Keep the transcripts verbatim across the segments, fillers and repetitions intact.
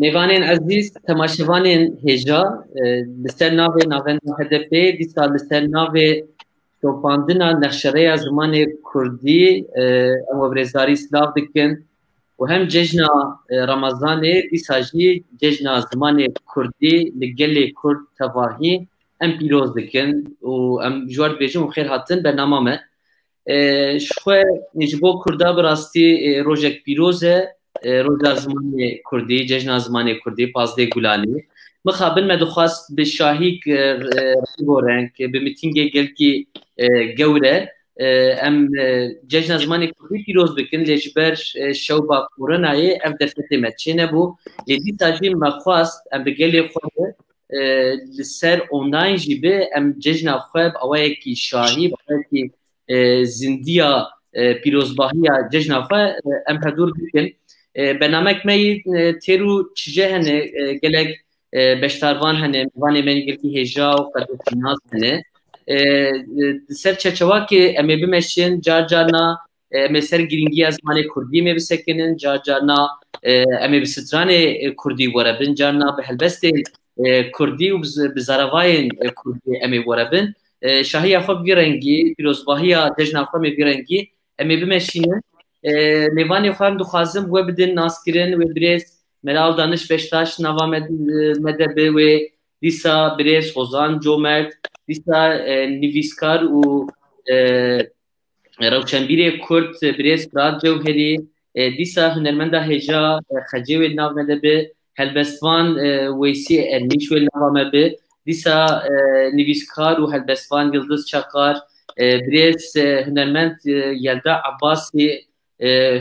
Mêvanên ezîz, temaşevanên hêja, li ser navê navenda H D P, dîsa li ser navê şopandina nexşereya zimanê kurdî, em we bi rêzdarî silav dikin û hem cejna Remezanê, dîsa jî cejna zimanê kurdî li gelê kurd tevahî em pîroz dikin û em ji we re dibêjin û xêr hatin bernama me. Ji xwe ji bo kurda bi rastî rojek pîroz e, roja zimanê kurdî, cejna zimanê kurdî, pazdeh Gulanê. Mixabin me dixwast bi Şahîk Rengorenk, bi mitîngê gelkî gewre em cejna zimanê kurdî pîroz bikin, lê ji ber şewba koronayê ev derfetê me çênebû. Lê dîsa jî me xwest em bi gelê xwe de li ser online jî bi em cejna xwe bi awayekî şahî, bi awayekî zindiya pîrozbahiya cejna xwe em hevdûr bikin. Bernamek me yî têr û çije hene, gelek beşdarvan hene, mêvanê me yî gelkî hêja û qedirşînas hene. Di ser çerçewakê em ê bimeşin, car carna em ê ser girîngiya zimanê kurdî em ê bisekinin, car carna em ê bi stranê kurdî were bin, carna bi helbestên kurdî û bi zaravayên kurdî em ê were bin. Şahiya xwe bi vî rengî, pîrozbahiya cejna xwe em ê vî rengî em ê bimeşînin. Mêvanê xwe em dixwazim we bidin naskirin, wê birêz Meral Daniş Beştaş nava me de bi, wê dîsa birêz Hozan Comert, dîsa nivîskar û rewşenbîrê kurd birêz Firat Cewherî, dîsa hunermenda hêja Xecê wê li nav me de bi, helbestvan Weysî Ermîş wê li nava me bi, dîsa nivîskar û helbestvan Yildiz Çakar, birêz hunermend Yelda Abbasî,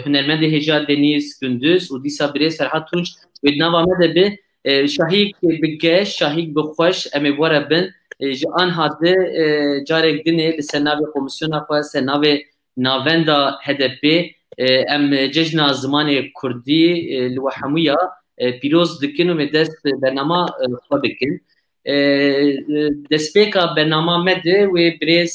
hunermendê hêja Denîz Gunduz û dîsa birêz Ferhat Tunç wê di nava me de bi. Şahîk bi geş, şahîk bi xweş em ê were bin. Ji anha di carek din ê li ser navê komisyona xwe, ser navê navenda H D P em cejna zimanê kurdî li we hemûya pîroz dikin û me dest bernama xwe dikin. Destpêka bernama me de wê birêz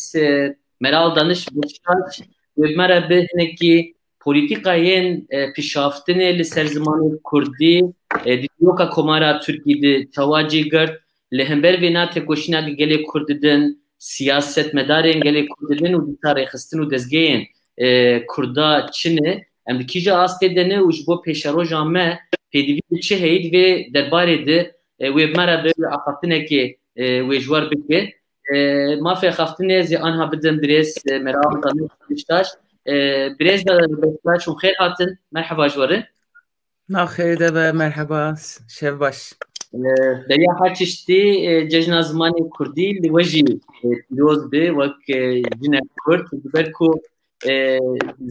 Meral Daniş Beştaş wê bi me re bi hinekî polîtîkayên pişaftinê li ser zimanê kurdî di dîroka Komara Tirkî de çawa cî girt, li hember vêna têkoşîna gelê kurd didin, siyasetmedarên gelê kurd didin û dîsa rêxistin û dezgehên kurda çi ne, em di kîja astê de ne û ji bo pêşeroja me pêdivî çi heyî di vê derbarê de wê bi me re bi axaftinekê wê ji we re bike. Mafê axaftinê zî anha bidim birêz Meral Daniş Beştaş. Birêz Beştaş û xêr hatin. Merheba ji we re. Nav xêrê de be, merheba, şev baş. Beriya her tiştî cejna zimanê kurdî li we jî pîroz be wek jinek kurd. Ji ber ku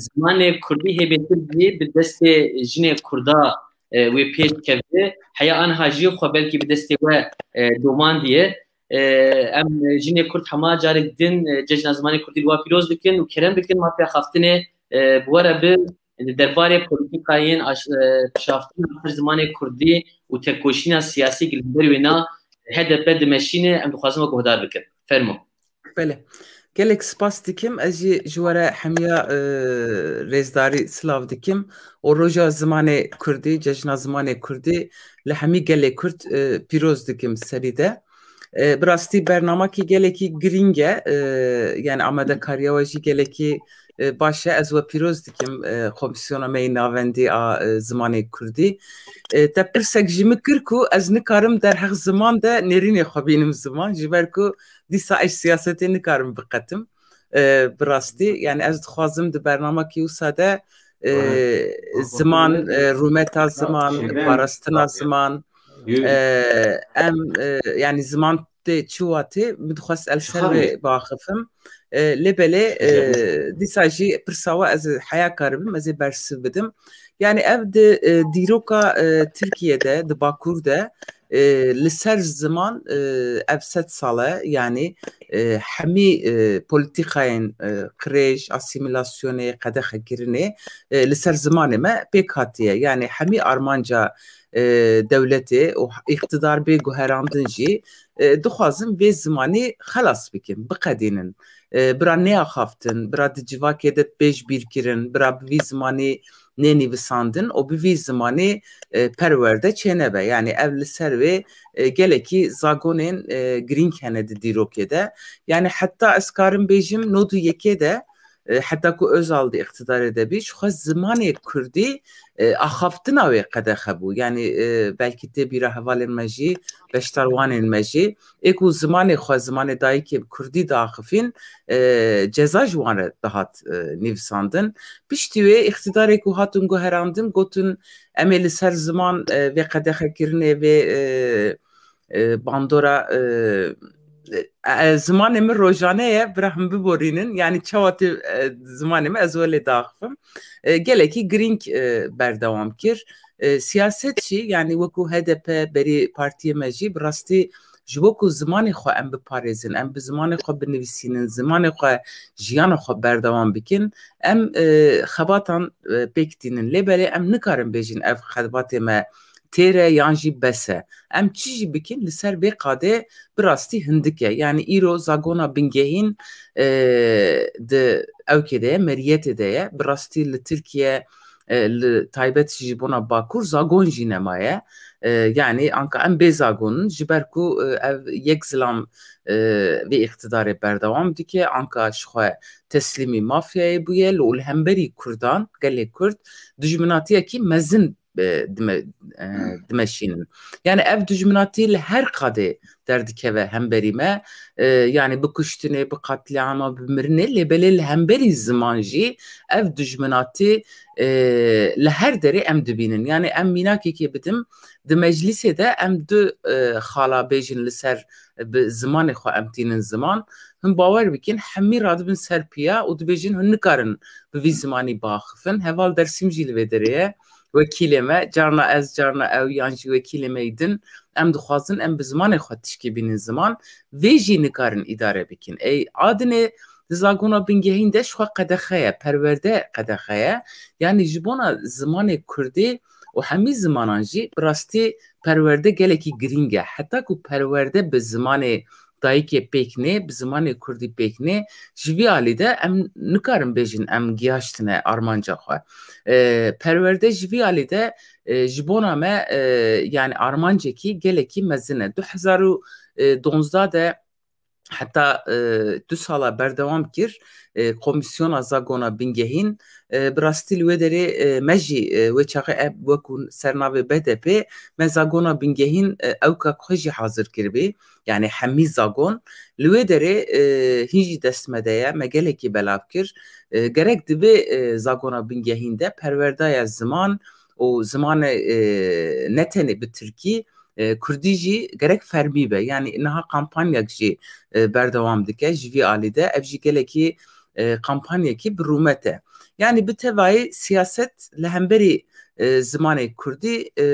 zimanê kurdî hê bêtir jî bi destê jinê kurda wê pêş keve. Heya anha jî xwe belkî bi destê we domandiye. Em jinê kurd hema carek din cejna zimanê kurdî li we pîroz dikin û kerem dikin mafê axaftinê bi we re bi. Li derbarê polîtîkayên pişaftina ser zimanê kurdî û tekoşîna siyasî li ber wêna H D P dimeşîne, em dixwazin we guhdar bikin. Fermo. Belê. Gelek spas dikim. Ez jî ji we re hemiya rêzdarî silav dikim. Û roja zimanê kurdî, cejna zimanê kurdî li hemî gelê kurd pîroz dikim serî de. Bi rastî bernamakî gelekî girîng e, yani amadekariya we jî gelekî baş e. Ez we pîroz dikim, Komîsyona me yê Navendî a Zimanê Kurdî. Te pirsek ji min kir ku ez nikarim derheq ziman de nêrînê xwe bînim ziman, ji ber ku dîsa ez siyasetê nikarim biqetim. Bi rastî, yani ez dixwazim di bernamakî wisa de ziman, rûmeta ziman, parastina ziman, em, yani ziman tê çi watê, min dixwest el ser wê biaxifim. Lê belê, dîsa jî pirsa we ez heya karibim, ez ê bersiv bidim. Yani ev di dîroka Tirkiye de, di Bakur de li ser ziman ev sed sal e, yani hemî polîtîkayên qirêj, asîmîlasyonê, qedexekirinê li ser zimanê me pêk hatiye. Yani hemî armanca dewletê û îqtidar bê guherandin jî dixwazin vê zimanî xelas bikin, biqedînin. Bira nêaxaftin, bira di civakê de pêş bîr kirin, bira bi vî zimanî nênivîsandin û bi vî zimanê, e, perwerde çênebe. Yanî ev li ser wê, e, gelekî zagonên, e, girîng hene di dîrokê de. Yanî heta ez karim bêjim nod û yekê de, e, heta ku Özal di îqtidarê de bî, ji xwe zimanê kurdî, e, axaftina wê qedexe bû. Yanî, e, belkî tê bîra hevalên me jî, beşdarwanên me jî, ê ku zimanê xwe, zimanê dayikê bi kurdî diaxifîn, e, ceza ji wan re dihat, e, nivîsandin. Piştî wê îqtidarê ku hatin guherandin, gotin, em ê li ser ziman, e, vê qedexekirinê, vê, e, e, bandora, e, e, zimanê min rojane ye, bira him biborînin. Yanî çawa tê, e, zimanê min, ez welê diaxifim. E, gelekî girîng, e, berdewam kir. E, siyaset jî, yanî wekû H D P, berî partiyê me jî, bi rastî ji bo ku zimanê xwe em biparêzin, em bi zimanê xwe binivîsînin, zimanê xwe, jiyana xwe berdewam bikin, em, e, xebatan, e, pêk tînin. Lê belê em nikarin bêjin ev xebatê me têr e yan jî bes e. Em çi jî bikin, li ser vê qadê bi rastî hindik e. Yanî îro zagona bingehîn, e, di ewkê de ye, meriyetê de ye. Bi rastî li Tirkiye, e, li taybet jî ji bona Bakur zagon jî nemaye. E, yanî anka em bê zagon in, ji ber ku, e, ev yek zilam, e, vê îqtidarê berdewam dike, anka ji xwe teslîmî mafyayê bûye, li û li hemberî Kurdan, gelê Kurd, dijminatiyekî mezin, e, dime-, e, dimeşînin. Yanî ev dijminatî li her qadê derdikeve hemberî me. E, yanî bi kuştinê, bi qatliama, bi mirinê, lê belê li hemberî ziman jî ev dijminatî, e, li her derê em dibînin. Yanî em mînakekê bidim, di meclîsê de em du, e, xala bêjin li ser, bi zimanê xwe em tînin ziman. Hûn bawer bikin, hemî radibin ser piya û dibêjin hûn nikarin bi vî zimanî biaxifin. Heval Dersîm jî li vê derê ye. Wekîlê me, carna ez, carna ew, yan jî wekîlê me yî din, em dixwazin em bi zimanê xwe tişkî bînin ziman, vê jî nikarin îdare bikin. Ey adinê di zagona bingehîn de ji xwe qedexe ye, perwerde qedexe ye. Yanî ji bona zimanê kurdî û hemî zimanan jî bi rastî perwerde gelekî girîng e. Heta ku perwerde bi zimanê dayikê pêk nê, bi zimanê kurdî pêk nê, ji vî alî de em nikarin bêjin em gihaştine armanca xwe. E, perwerde ji vî alî de, e, ji bona me, e, yanî armancekî gelekî mezin e. Du hezar û donzdeh de heta, e, du sala berdewam kir, e, Komîsyona Zagona Bingehîn, e, bi rastî li wê derê, e, me jî, e, wê çaxê ev wekû ser navê B D P, me Zagona Bingehîn, e, ewka xwe jî hazir kiribî. Yanî hemî zagon. Li wê derê, e, hîn jî dest me de ye, me gelekî belav kir. E, gerek divê, e, Zagona Bingehîn de perwerdaya ziman û zimanê, e, ne tenê bi tirkî, e, kurdî jî gerek fermî be. Yanî niha kampanyak jî, e, berdewam dike ji vî alî de. Ev jî gelekî, e, kampanyekî bi rûmet e. Yanî bi tevayî siyaset li hemberî, e, zimanê kurdî, e,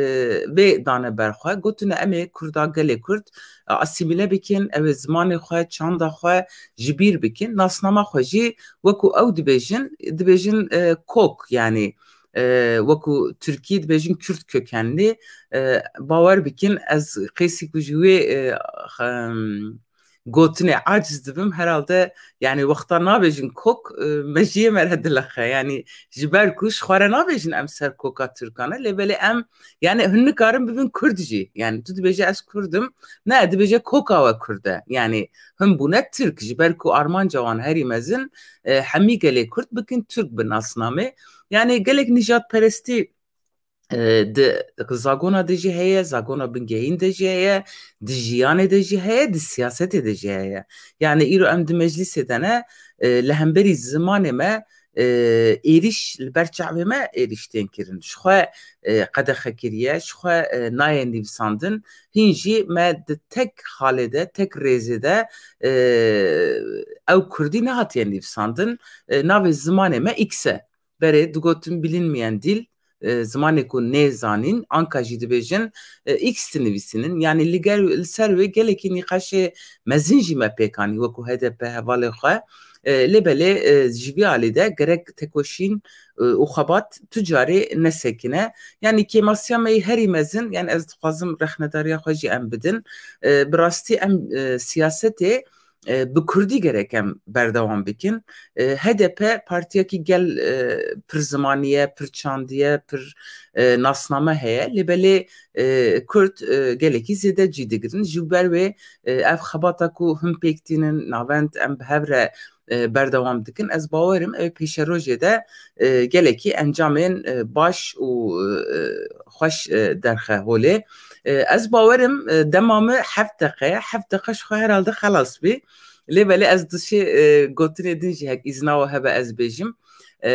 vê dane ber xwe. Gotine em ê kurda gelê kurd, e, asîmîle bikin, ew ê zimanê xwe, çanda xwe ji bîr bikin. Nasnama xwe jî wekû ew dibêjin, dibêjin, e, kok, yanî, e, wekû tirkî dibêjin Kürt kökenli. E, bawer bikin, ez qêsî ku ji wê, e, xem-, gotinê aciz dibim, herhalde, yanî wexta nabêjin kok, e, mejiyê me re dilexe. Yanî ji ber ku ji xwe re nabêjin em ser koka Tirkan e, lê belê em, yanî hûn nikarin bibin Kurd jî. Yanî tu dibêje ez Kurd im, ne, dibêje koka we Kurd e. Yanî hûn bûne Tirk, ji ber ku armanca wan herî mezin, e, hemî gelê Kurd bikin Tirk bi nasnamê. Yanî gelek nîjadperestî, e, di zagona de jî heye, zagona bingehîn de jî heye, di jiyanê de jî heye, di siyasetê de jî heye. Yanî îro em di meclîsê de ne, e, li hemberî zimanê me, e, êrîş li ber çavê me êrîş tên kirin. Ji xwe, e, qedexe kiriye, ji xwe, e, nayê nivîsandin. Hîn jî me di tek xalê de, tek rêzê de, e, ew kurdî nehatiye nivîsandin. E, navê zimanê me X e. Berê digotin bilinmeyen dil, e, zimanê ku nêzanîn, anka jî dibêjin, e, X dinivîsînin. Yanî li ger, li ser wê gelekî nîqaşê mezin jî me pêk anî, wekû H D P hevalê xwe. E, lê belê, e, ji vî alî de gerek tekoşîn, e, û xebat tu carê nesekine. Yanî kêmasiya me yê herî mezin, yanî ez dixwazim rexnedariya xwe jî em bidin. E, bi rastî em, e, siyasetê e, bi kurdî gerek em berdewam bikin. E, H D P partiyekî gel, e, pir zimanî ye, pir çandî ye, pir, e, nasname heye. Lê belê, e, kurd, e, gelekî zêde cî digirin. Ji ber wê, e, ev xebata ku him pêk tînin, navend em bi hev re, e, berdewam dikin. Ez bawerim ew pêşerojê de, e, gelekî encamên, e, baş û, e, xweş, e, derxe holê. E, ez bawerim, e, dema min heft deqe ye, heft deqe ji xwe herhalde xelas bî. Lê belê ez dişê, e, gotinê din jî hek îzna we hebe ez bêjim. E,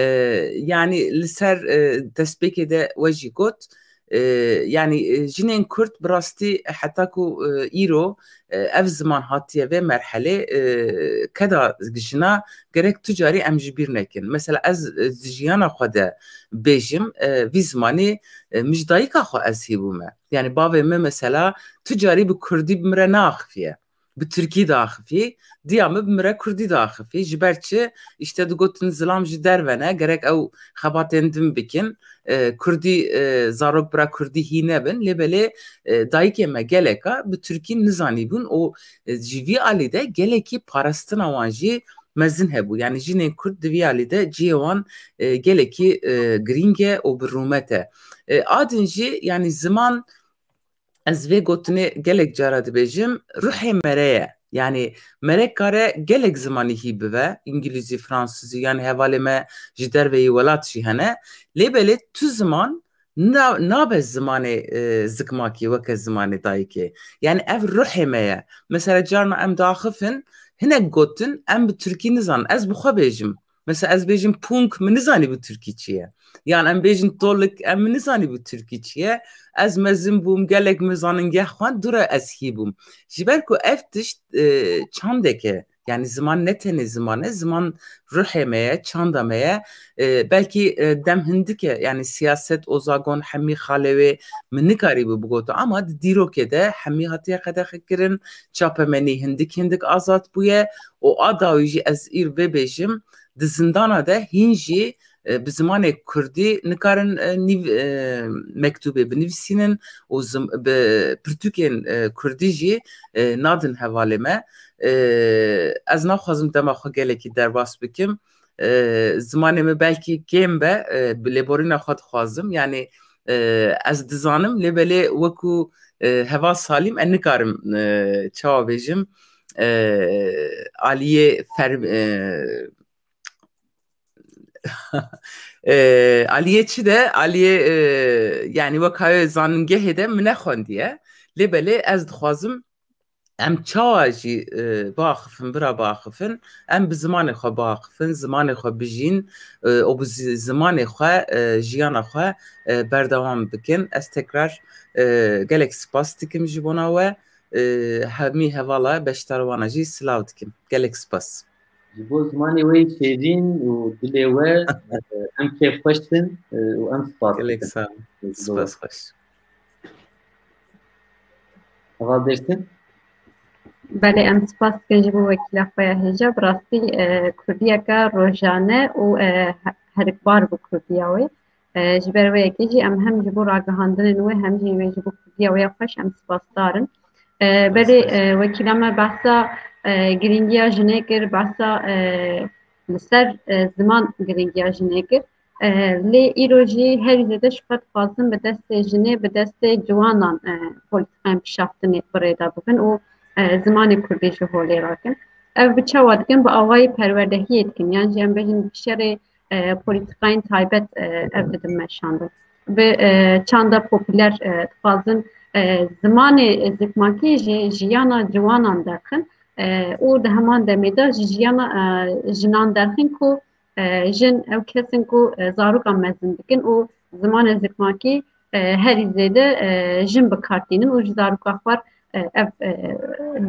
yanî li ser, e, destpêkê de we jî got, e, yanî, e, jinên Kurd bi rastî heta ku, e, îro, e, ev ziman hatiye vê merhelê, e, keda jina gerek tu carî em ji bîr nekin. Mesela ez, e, di jiyana xwe de bêjim, e, vî zimanî, e, min ji dayika xwe ez hî bûme. Yanî bavê min mesela tu carî bi kurdî bi min re neaxifiye. Bi tirkî diaxifî, diya min bi min re kurdî diaxifî. Ji ber çi? Îşte digotin zilam ji derve ne, gerek ew xebatên din bikin. E, kurdî, e, zarok bira kurdî hî nebin. Lê belê, e, dayikê me geleka bi tirkî nizanîbûn û, e, ji vî alî de gelekî parastina wan jî mezin hebû. Yanî jinên kurd di vî alî de cihê wan, e, gelekî, e, girîng e û bi rûmet e. E, a din jî, yanî ziman, ez vê gotinê gelek cara dibêjim, ruhê mere ye. Yanî mere kare gelek zimanî hî bibe, îngilîzî, fransizî, yanî hevalê me ji derveyî welat jî hene. Lê belê tu ziman na-, nabe zimanê, e, zikmakî weke zimanê dayikê. Yanî ev ruhê me ye. Mesela carna em diaxifin, hinek gotin em bi tirkî nizanin. Ez bi xwe bêjim. Mesela ez bêjim punk, min nizanî bi tirkî çi ye. Yan em bêjin tolik, em min nizanî bi tirkî çi ye. Ez mezin bûm, gelek min zanîngeh xwend, dû re ez hî bûm. Ji ber ku ev tişt, e, çandek e. Yanî ziman ne tenê ziman e, ziman ruhê me ye, çanda me ye. E, belkî, e, dem hindik e, yanî siyaset, ozagon, hemî xalê wê min nikarîbû bigoto, ama di dîrokê de hemî hatiye qedexekirin, çapemenî hindik hindik azad bûye û a dawî jî ez îr vê bêjim, di zindana de hîn jî, e, bi zimanê kurdî nikarin, e, nîv-, e, mektûbê binivîsînin û zim-, bi pirtûkên, e, kurdî jî, e, nadin hevalê me. E, ez naxwazim dema xwe gelekî derbas bikim. E, zimanê min belkî kêm be, e, bi lêborîna xwe dixwazim. Yanî, e, ez dizanim, lê belê wekû, e, heval Salîm, ez nikarim, e, çawa bêjim, e, aliyê fer-, e, e, aliyê çi de, aliyê, e, yanî wek hayê zanîngehê de min nexwendiye. Lê belê ez dixwazim em çawa jî, e, biaxifin, bira biaxifin, em bi zimanê xwe biaxifin, zimanê xwe bijîn, e, û bi zi-, zimanê xwe, e, jiyana xwe, e, berdewam bikin. Ez tekrar, e, gelek spas dikim ji bona we. E, hemî hevala beşdar wana jî silav dikim. Gelek spas. Ji bo zimanê we yê şêrîn û dilê we, e, em kêfxweş in, e, û em spas dikin. Gelek sağ ol. Spas xweş. Heval Dêrsim? Belê, em spas dikin ji bo wekîla xwe ya hêja. Bi rastî, e, kurdiyeke rojane û, e, he-, herikbar bû kurdiya wê. E, ji ber wê yekê jî em hem ji bo ragihandinên wê hem jî wê ji bo kurdiya wê ya xweş em spasdar in. E, belê, e, wekîla me behsa, e, girîngiya jinê kir, behsa, e, li ser, e, ziman girîngiya jinê kir. E, lê îro jî herî zêde ji xwe dixwazin bi destê jinê, bi destê ciwanan, e, polîtîkayên pişaftinê bi rê de bibin û, e, zimanê kurdî ji holê rakin. Ev bi çawa dikin? Bi awayî perwerdehiyê dikin. Yan jî em bêjin bi şerê, e, polîtîkayên taybet, e, ev didin meşandin. Bi, e, çanda popûler, e, dixwazin, e, zimanê zikmakî ji jiyana ciwanan derxin, e, û di heman demê de ji jiyana, e, jinan derxin ku e, jin ew kes in ku, e, zarokan mezin dikin û zimanê zikmakî, e, herî zêde, e, jin bi kar tînin û ji zaroka xwe, e, ev, e,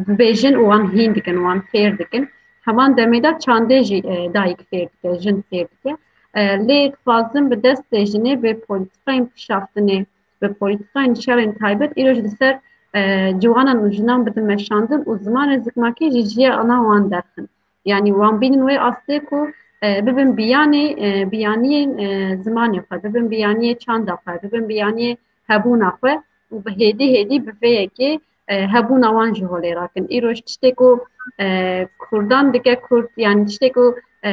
dibêjin û wan hîn dikin, wan fêr dikin. Heman demê de çandê jî, e, dayik fêr dike, jin fêr dike. E, lê dixwazin bi destê jinê bi polîtîkayên pişaftinê, bi polîtîkayên şerên taybet îro jî li ser, e, ciwanan û jinan bidin meşandin û zimanê zikmakî ji jiyana wan derxin. Yanî wan bînin wê astê ku, e, bibin biyanê, e, biyaniyên, e, zimanê xwe, bibin biyaniyê çanda xwe, bibin biyaniyê hebûna xwe û bi hêdî hêdî bi vê yekê, e, hebûna wan ji holê rakin. Îroj tiştê ku, e, Kurdan dike Kurd, yani tiştê ku, e,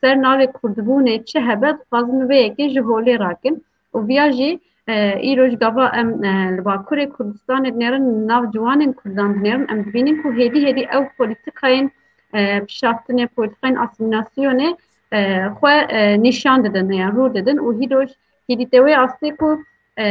ser navê Kurdbûnê çi hebe, dixwazin vê yekê ji holê rakin. Û viya jî, e, îroj gava em, e, li Bakurê Kurdistanê dinêrin, nav ciwanên Kurdan dinêrin, em dibînin ku hêdî hêdî ew polîtîkayên, e, pişaftinê, polîtîkayên asîmîlasyonê, e, xwe, e, nîşan didin, yan rû didin û hîroj hîdî te wê astê ku, e,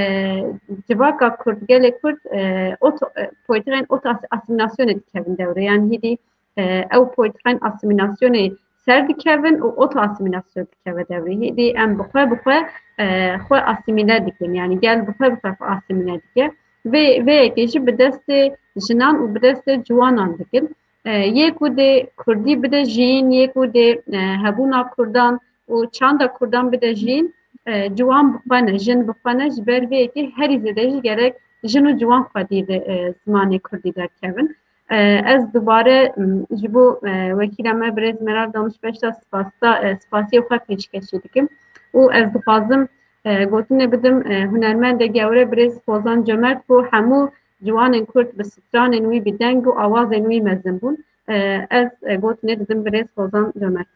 civaka Kurd, gelê Kurd, e, oto-, e, polîtîkayên oto-, asîmîlasyonê dikevin dewrê. Yan hîdî, e, ew polîtîkayên asîmîlasyonê ser dikevin û oto-asîmîlasyon dikeve dewrê. Hîdî em bi xwe bi xwe, e, xwe asîmîle dikin. Yani gel bi xwe bi xwe xwe asîmîle dike. Vê, vê yekê jî bi destê jinan û bi destê ciwanan dikin. E, yê ku dê Kurdî bide jiyîn, yê ku dê, e, hebûna Kurdan û çanda Kurdan bide jiyîn, e, ciwan bi xwe ne, jin bi xwe ne, ji ber vê yekê herî zêde jî gerek jin û ciwan xwedî li, e, zimanê Kurdî derkevin. E, ez dubare, m, ji bo, e, wekîla me birêz Meral Danişbeşta spasta, e, spasiyê xwe pêşkêşî dikim û ez dixwazim, e, gotinê bidim, e, hunermendê gewre birêz Hozan Comert ku hemû ciwanên Kurd bi stranên wî bi deng û awazên wî mezin bûn. E, ez, e, gotinê didim birêz Hozan Comert.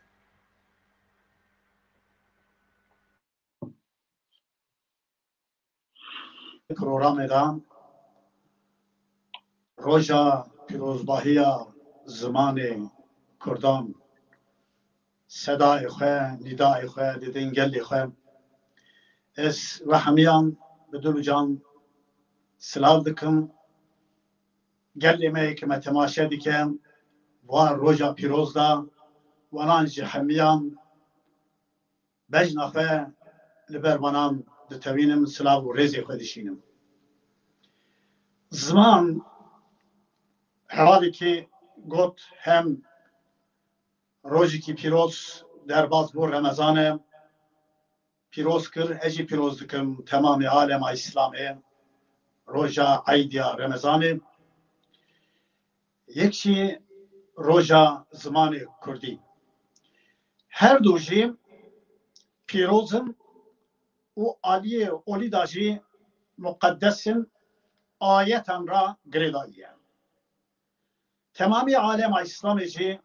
Programê de roja pîrozbahiya zimanê Kurdan, sedayê xwe, nîdayê xwe didin gelê xwe. Ez we hemiyan bi dil û can silav dikim. Gelê me yê ke me temaşe dike, va roja pîroz de, wanan ji hemiyan bejna xwe li ber wanan ditewînim, silav û rêzê xwe dişînim. Ziman, hevalekî got, hem rojekî pîroz derbas bû Remezan e, pîroz kir, ez jî pîroz dikim temamê alema Îslamê, roja Eydî ya Remezanê. Yek jî roja zimanê Kurdî. Her du jî pîroz in û aliyê olî de jî muqeddes in, ayetan re girêdayî ye. Temamî alema Îslamê jî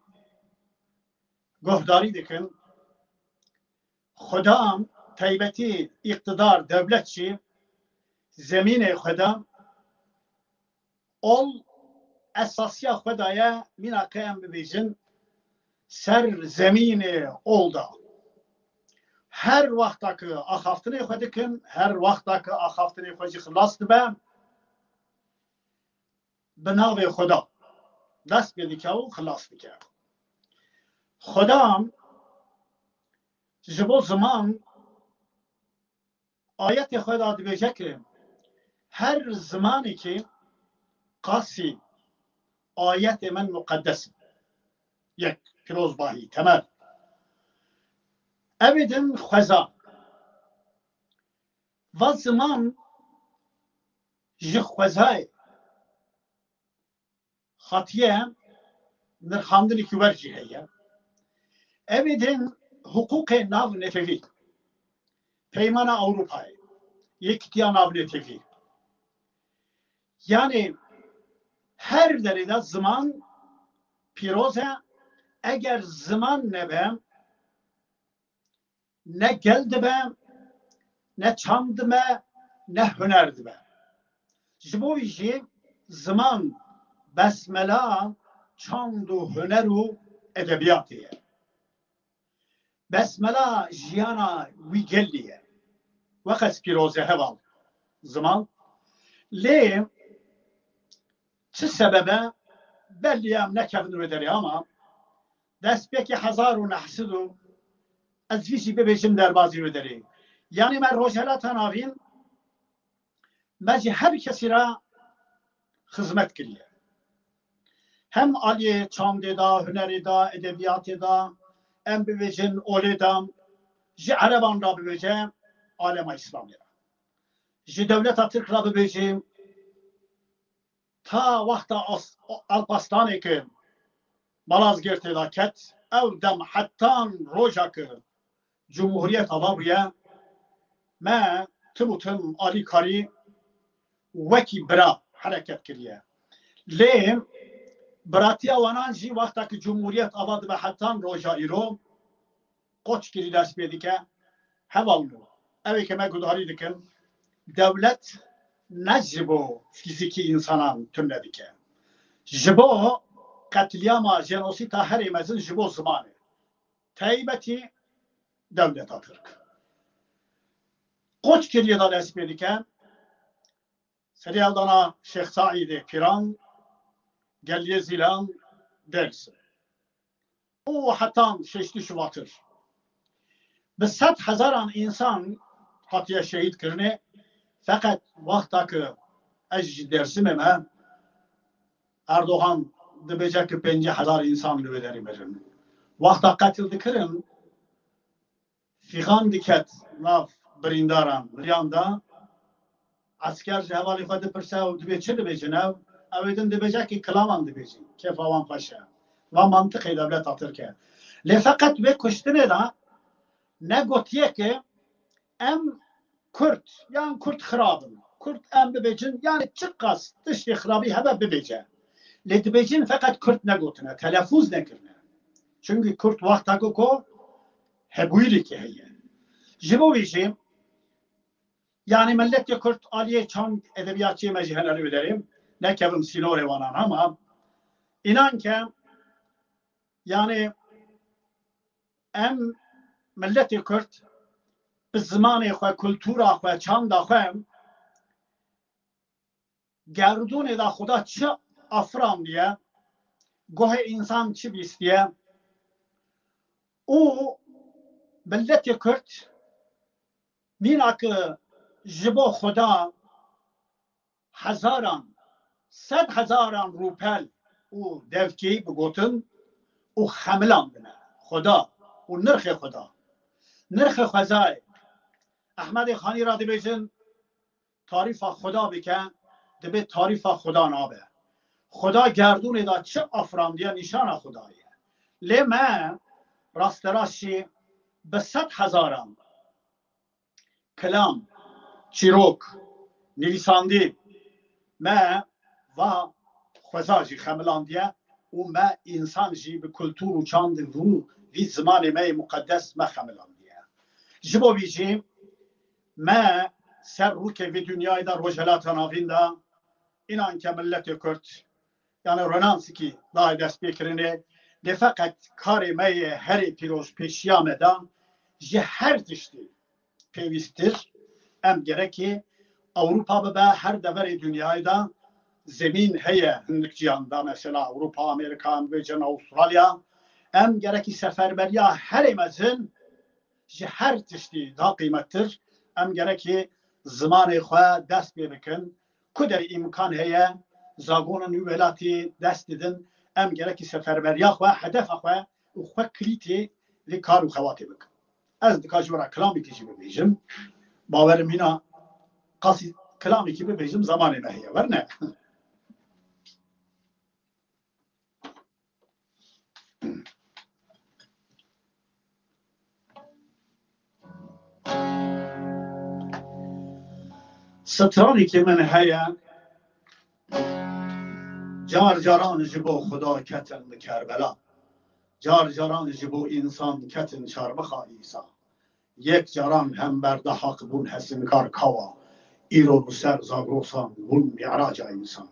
guhdarî dikin, Xuda, taybetî îqtidar, dewlet jî zemînê Xuda ol esasiya xwe daye, mîna ke em bibêjin ser zemînê ol da. Her wexta ke axaftinê xwe dikin, her wexta ke axaftinê xwe jî xilas dibe, bi navê Xuda dest pê dike û xilas dike. Xuda ji bo ziman ayetê xwe de dibêje ki her zimanekî qasî ayetê min muqeddes in. Yek, pîrozbahî, temel. Evê din xweza. Va ziman ji xwezayê hatiye, nirxandinekî wer jî heye. Evê din hiqûqê navnetewî, Peymana Ewropayê, Yekîtiya Navnetewî. Yanî her derê de ziman pîroz e, eger ziman nebe, ne gel dibe, ne çand dibe, ne huner dibe. Ji bo wî jî ziman besmela çand û huner û edebiyatê ye. Besmela jiyana wî gelî ye. Weqas pîroz e heval ziman. Lê çi sebebe, belê em nekevin wê derê ama destpêkê hezar û neh sed û ez vî jî bibêjim derbazî wê derê. Yanî me Rojhelata Navîn, me ji her kesî re xizmet kiriye. Hem aliyê çandê de, hunerê de, edebiyatê de, em bibêjin olê de, ji ereban re bibêje alema Îslamê re. Ji dewleta Tirk re bibêjim, ta wexta As-, Alparslanê ke Malazgirtê de ket, ew dem hetan roja ke Cumhuriyet ava bûye, me tim û tim alîkarî wekî bira hereket kiriye. Lê biratiya wanan jî wexta ki cumhuriyet ava dibe hetan roja îro, qoç kirî dest pê dike. Hevalno, ew ê ke me gudarî dikin, dewlet ne ji bo fîzîkî însanan tune dike. Ji bo qetlîama, jenosîta herê mezin ji bo zimanê. Taybetî dewleta Tirk. Qoç kiriye da dest pê dike. Serî eldana Şêx Saîdê Pîran, Geliyê Zîlan, Dêrsim. Û hetan şeştî Şubatir. Bi sed hezaran însan hatiye şehîd kirinê, feqet wexta ki ez ji Dêrsimê me, Erdogan dibêje ki pêncî hezar însan li wê derê mirin. Wexta qetil dikirin, fîxan diket nav birîndaran, miriyan de, esker ji hevalê xwe dipirse û dibê çi dibêjin ew, ew ê din dibêje ki kilaman dibêjin, kêfa wan xweş e. Va mantiqê dewleta Tirk e. Lê feqet wê kuştinê de negotiye ki em Kurd, yan Kurd xirab in. Kurd em bibêjin, yani çiqas tiştê xirabî hebe bibêje. Lê dibêjin feqet Kurd negotine, telefûz nekirine. Çünkü Kurd wexta ku ko hebûyîrîkê heye. Ji bo wî jî, yani milletê Kurd aliyê çand edebiyatçiyê me jî hene li wê derê, nekevim sînorê wanan ama, înan ke, yani em milletê Kurd bi zimanê xwe, kultura xwe, çanda xwe, gerdûnê de Xuda çi afirandiye, gohê însan çi bîstiye û milletê Kurd mîna ki ji bo Xuda hezaran, sed hezaran rûpel û devkî bigotin û xemilandine Xuda û nirxê Xuda. Nirxê xwezayê. Ehmedê Xanî ra dibêjin, tarîfa Xuda bike, dibê tarîfa Xuda nabe. Xuda gerdûnê de çi afirandiye nîşana Xuda ye. Lê me rasterast jî bi sed hezaran kilam, çîrok, nivîsandî me va xweza jî xemilandiye û me însan jî bi kultur û çand û vî zimanê me yê muqedes me xemilandiye. Ji bo vî jî me ser rûkê vî dinyayê de Rojhelata Navîn de înan ke milletê Kurd, yani Rönesanskî dayê destpêkirinê, lê feqet karê me yê herê pîroz pêşiya me de ji her tiştî pêwîsttir, em gerekî Ewropa bibe, her deverê dinyayê de zemîn heye hindik ciyan de, mesela Ewropa, Amerîka, em bêjin Avustralya, em gerekî seferberiya herê mezin ji her tiştî da qîmettir, em gerekî zimanê xwe dest pê bikin, ku derê îmkan heye, zagonên wî welatî dest didin, em gerekî seferberiya xwe, hedefa xwe û xwe kilîtê vê kar û xebatê bikin. Ez dika ji we re kilamekî jî bibêjim. Bawerim hîna qasî kilamekî bibêjim, zemanê me heye, werne. Stranekî min heye, car caran ji bo Xuda ketin li Kerbela. Car caran ji bo însan ketin çarmixa Îsa. Yek caran hember de haq bûn hesinkar kawa. Îro bi ser Zagrosan bûn mî'raca însan.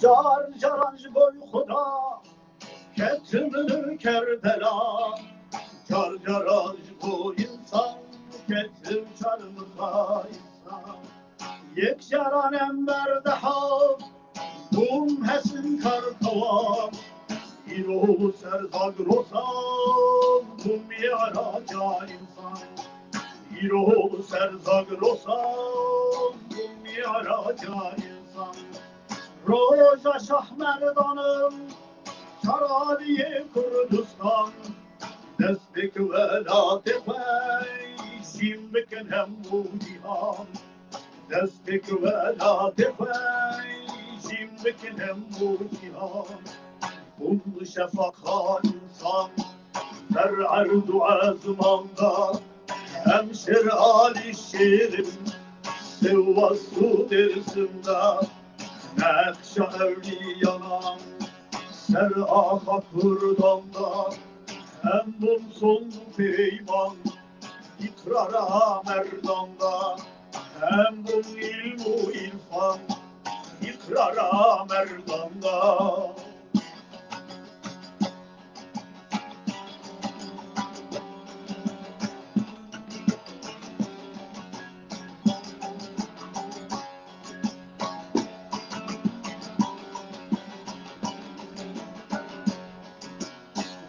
Car caran ji bo Xuda ketim li Kerbela, car caran ji bo însan ketim çarmixa Îsa. Yek caran em berdeha bûm hesinkar kawa, Îro ser Zagrosan bû mîraca însan. Îro ser Zagrosan bû mîraca însan. Roja Şahmerdanim, çar aliyê Kurdistan. Destpêk welatê xwe jîn bikin hemû cîhan. Destpêk welatê xwe jîn bikin hemû cîhan. Hûn şefaqa însan, ser erd û ezman da, em şêr alî şêr in, Sêwas û Dêrsim da, nexşa ewliyanan, ser axa Kurdan da, em bûn sond û peyman, îqrara merdan da, em bûn îlm û îrfan, îqrara merdan da.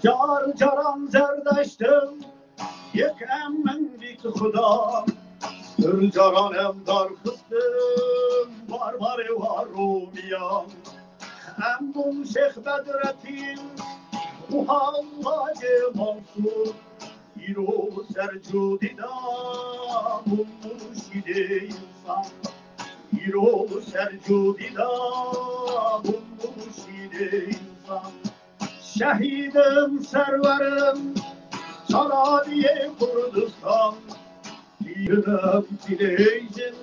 Car caran Zerdeştim, yek em min dît Xuda. Pir caran em dar xistin barbarê wa Romiyan. Em bûn Şêx Bedretîn û Hallacê Mansûr. Îro ser cûdî da bûn murşîdê însan. Îro ser cûdî da bûn murşîdê însan. Şehîdim serwerim, çar aliyê Kurdistan. Pîrim pîrê jin,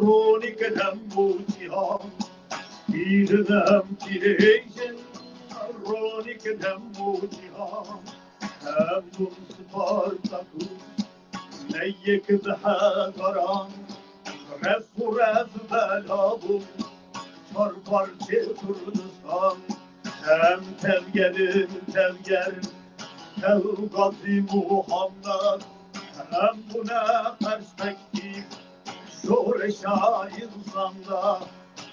ronî kin hemû cîhan. Pîrim pîrê jin, ronî kin hemû cîhan. Hemû Spartak û neyek bi hezaran, ref û rev bela bûn, çar parçê Kurdistan. Em tevger in, tevger, tev Gazî Muhammed, em bûne perspektîf şoreşa însan da,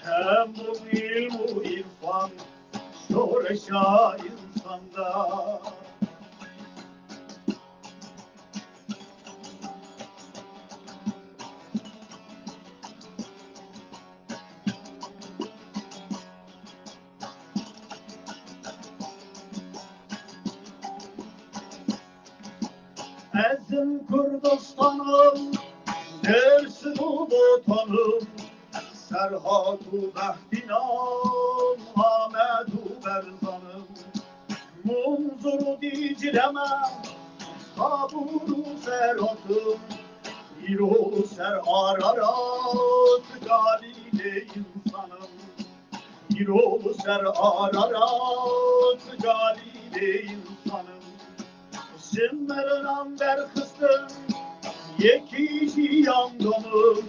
em bûn îlm û îrfan şoreşa însan da. Ez im Kurdistanim, Dêrsim û Botanim, Serhat û Behdînan, Amed û Berzanim, Munzur û Dîcle me, Sabûr û Ferat im, îro ser Ararat, Galîlê însan im. Îro ser Ararat, Galîlê însan im. Ji merinan derxistin, yekî jiyan da min.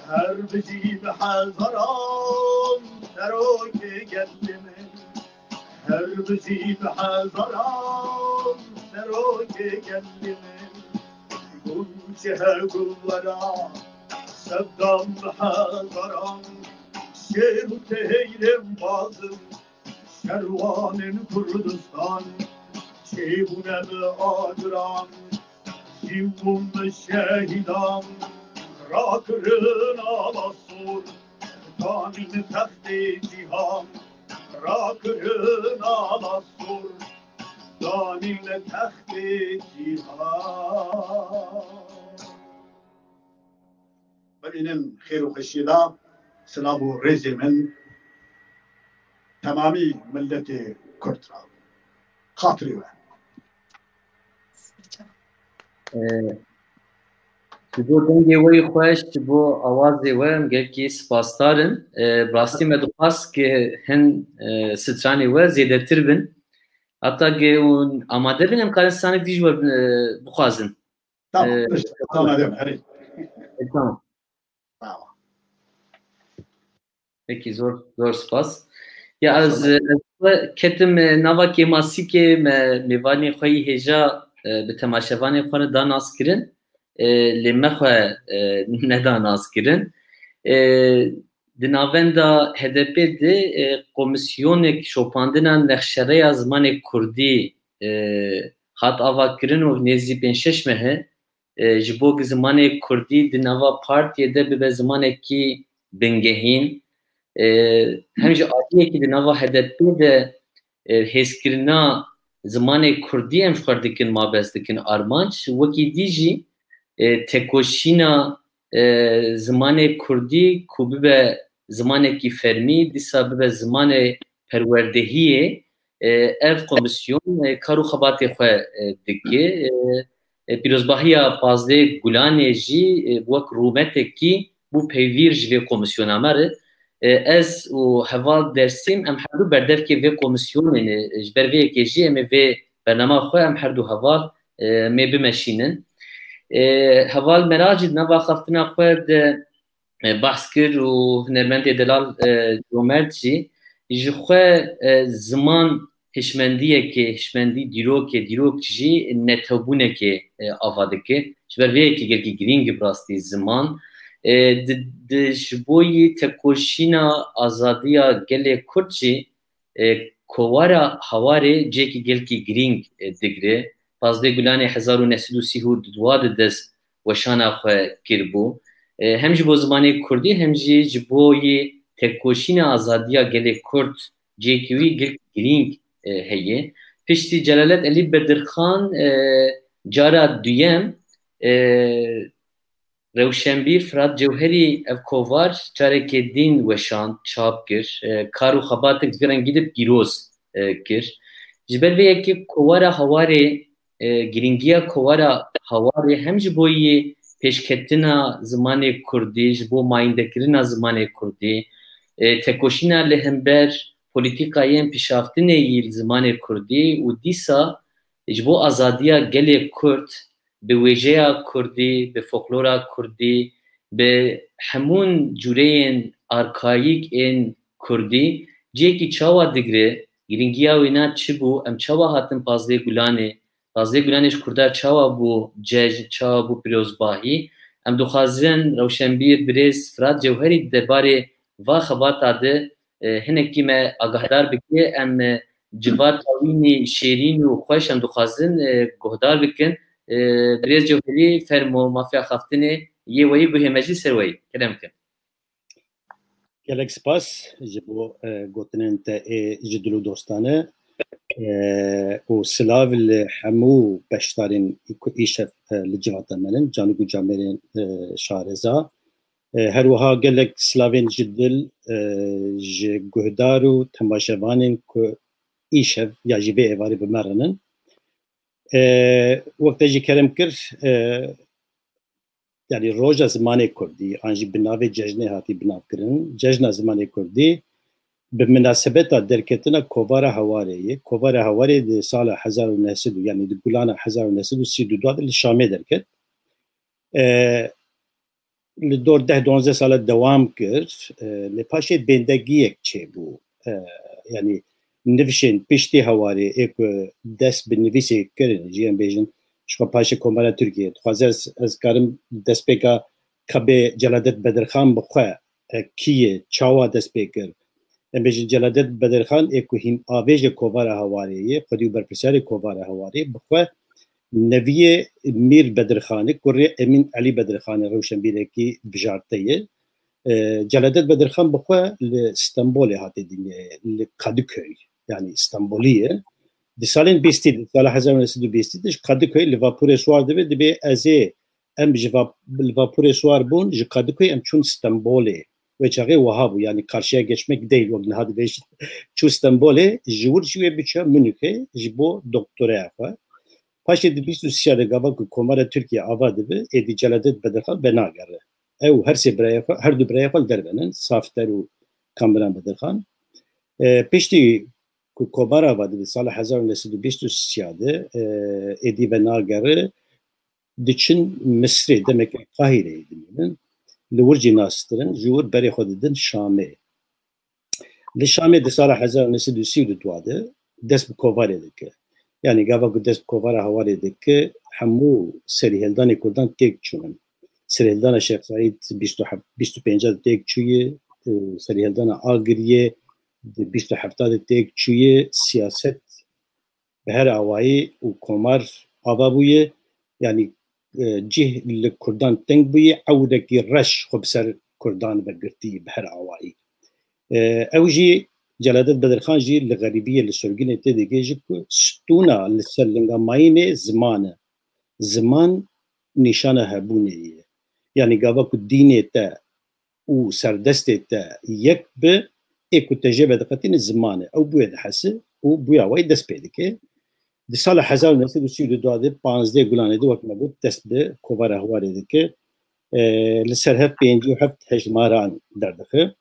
Her bijî bi hezaran serokê gelê min. Her bijî bi hezaran serokê gelê min. Gul çihe gul wera, Seddam bi hezaran, şêr û teyrên bazin, şerwanên Kurdistan, çêbûne bi agiran, jîn bûn bi şehîdan, rakirin ala sor, danîn textê cîhan, rakirin ala sor, danîn textê cîhan. Bibînin xêr û xweşiyê da, silav û rêzê min temamî miletê Kurd ra. Xatirê we. Ee, ji bo dengê we yê xweş, ji bo awazê we em gelkî spasdar in. Ee, bi rastî me dixwast ku hin, e, stranê we zêdetir bin. Heta ku hûn amade bin, em karin stranek dî ji we, e, bixwazin. Tamam, Ee, işte, tamam, hadi. E, tamam. Tamam. Pekî, zor, zor spas. Ya ez, ez ketim, e, nava kêmasîkê me mêvanê xwe yî hêja, e, bi temaşevanê xwe re da naskirin. E, lê me xwe, e, neda naskirin. E, Di navenda H D P de, e, komisyonek şopandina nexşereya zimanê kurdî, e, hat avakirin û nêzî pênc şeş mehe, e, ji bo ku zimanê kurdî di nava partiyê de bibe zimanekî bingehîn, e, hem ji aliyekî di nava H D P de, e, hêzkirina zimanê kurdî em ji xwe dikin mabes, dikin armanc, wekî dî jî, e, tekoşîna, e, zimanê kurdî ku bibe zimanekî fermî, dîsa bibe zimanê perwerdehiyê, e, ev komisyon, e, kar û xebatê xwe, e, dike. E, e, pîrozbahiya pazdeh Gulanê jî, e, wek rûmetekî bû peyvîr ji vê komisyona me re. E, ez û heval Dersîm, em her du berdevkê vê komisyonê ne. Ji ber vê yekê jî em ê vê bernama xwe em her du heval, e, em ê bimeşînin. E, heval Meral jî di nava axaftina xwe de, e, behs kir û hunermendê delal, e, Comert jî ji xwe, e, ziman hişmendiyekê, hişmendî dîrokê, dîrok jî netewbûnekê, e, ava dike. Ji ber vê yekê gelkî girîng e bi rastî ziman. E, di, di, ji bo yî tekoşîna azadiya gelê Kurd jî, e, kovara Hawarê cihekî gelkî girîng, e, digire. Pazdeh Gulanê hezar û neh sed û sî û dua de dest weşana xwe kiribû. E, hem ji bo zimanê kurdî hem jî ji bo yî tekoşîna azadiya gelê Kurd cihekî wî gelkî girîng, e, heye. Piştî Celalet Elî Bedirxan, e, cara duyem, e, Rewşenbîr Firat Cewherî ev kovar carekê din weşand, çap kir. E, kar û xebatek vî rengî de pîroz, e, kir. Ji ber vê yekê kovara Hawarê, e, girîngiya kovara Hawarê hem ji bo yî pêşketina zimanê kurdî, ji bo mayîndekirina zimanê kurdî, e, tekoşîna li hember polîtîkayên pişaftinê yî li zimanê kurdî û dîsa ji bo azadiya gelê Kurd, bi wêjeya kurdî, bi folklora kurdî, bi hemûn cûreyên arkayîk ên kurdî cihekî çawa digire, girîngiya wê na çi bû, em çawa hatin Pazdeh Gulanê, Pazdeh Gulanê ji kurda çawa bû cejn, çawa bû pîrozbahî. Em dixwazin Rewşenbîr birêz Firat Cewherî di derbarê va xebata de, e, hinekî me agahdar bike. Em, e, civata wînî şêrîn û xweş em dixwazin, e, guhdar bikin. E, birêz Cewherî, fermo, mafiya xaftinê yê weyî guhê me jî ser weyî. Kerem kin. Gelek spas ji bo, e, gotinên te ê ji dil û dostane, e, û silav li hemû beşdarên ku îşev, e, li civata me nin, canik û camêrên, e, şareza. E, her wiha gelek silavên ji dil, e, ji guhdar û temaşevanên ku îşev ya jî vê êvarê bi me re nin. E, wek te jî kerem kir, e, yanî Roja Zimanê Kurdî, an jî bi navê cejnê hatî binavkirin, Cejna Zimanê Kurdî, bi minasebeta derketina Kovara Hawarê ye. Kovara Hawarê di sala hezar û neh sed û, yanî di Gulana hezar û neh sed û sî û du de li Şamê derket. E, li dor deh duwazdeh sala dewam kir. E, lê paşê bêndegiyek çêbû. E, yanî nivşên piştî Hawarê ê ku dest bi nivîsê kirin, jî em bêjin, ji xwe paşê Komara Tirkiyê. Dixwaze ez, ez karim destpêka kabê Celadet Bedirxan bi xwe, e, kî ye, çawa dest pê kir? Em bêjin Celadet Bedirxan ê ku hîn avêjê Kovara Hawarê ye, xwedî û berpirsiyarê Kovara Hawarê, bi xwe neviyê Mîr Bedirxanê, kurê Emîn Elî Bedirxanê, rewşenbîrekî bijarte ye. E, Celadet Bedirxan bi xwe li Stenbolê hate dinyayê, li Kadıköy, yanî Stenbolî ye. Di salên bîstî, di sala hezar û neh sed û bîstî de ji Kadıköy li vapûrê siwar dibe, dibê ez ê, em ji va-, li vapûrê siwar bûn, ji Kadıköy em çûn Stenbolê. Wê çaxê wiha bû, yanî karşıya geçmek değil, wek niha dibêjin. Çû Stenbolê, ji wir jî wê biçe Münihê ji bo doktoraya xwe. Paşê di bîst û sê de gava ku Komara Tirkiye ava dibe, êdî Celadet Bedirxan venagere. Ew her sê birayê xwe, her du birayê xwe li derve nin, Safter û Kamran Bedirxan. E, piştî ku Komara ava dibe sala hezar û neh sed û bîst û sê de, e, êdî venagere, diçin Misrê, demeke Qahîreyê dimînin. Li wir jî nas dikirin, ji wir berê xwe didin Şamê. Li Şamê di sala hezar û neh sed û sî û du de dest bi kovarê dike. Yanî gava ku dest bi kovara Hawarê dike, hemû serîhêldanê Kurdan têk çûn. Serîhêldana Şêx Seîd bîst û heft, bîst û pênc de têk çûye, e, serîheldana Agiriyê di bîst û hefta de têk çûye, siyaset bi her awayî û komar ava bûye. Yanî, e, cih li Kurdan teng bûye, ewrekî reş xwe bi ser Kurdan ve girtî bi her awayî. E, ew jî, Celadet Bedirxan jî li xerîbiyê, li sorgînê tê digihêje ku stûna li ser linga mayînê ziman e. Ziman nîşana hebûnê ye. Yanî gava ku dînê te û serdestê te yek bi, ê ku te jê vediqetîne ziman e. Ew bûye dihese û bûya wê dest pê dike. Di sala hezar û neh sed û sî û du de, panzdeh Gulanê de, wek me got, dest bi kovara Hewarê dike. E, li ser hev pêncî û heft hejmaran derdixe.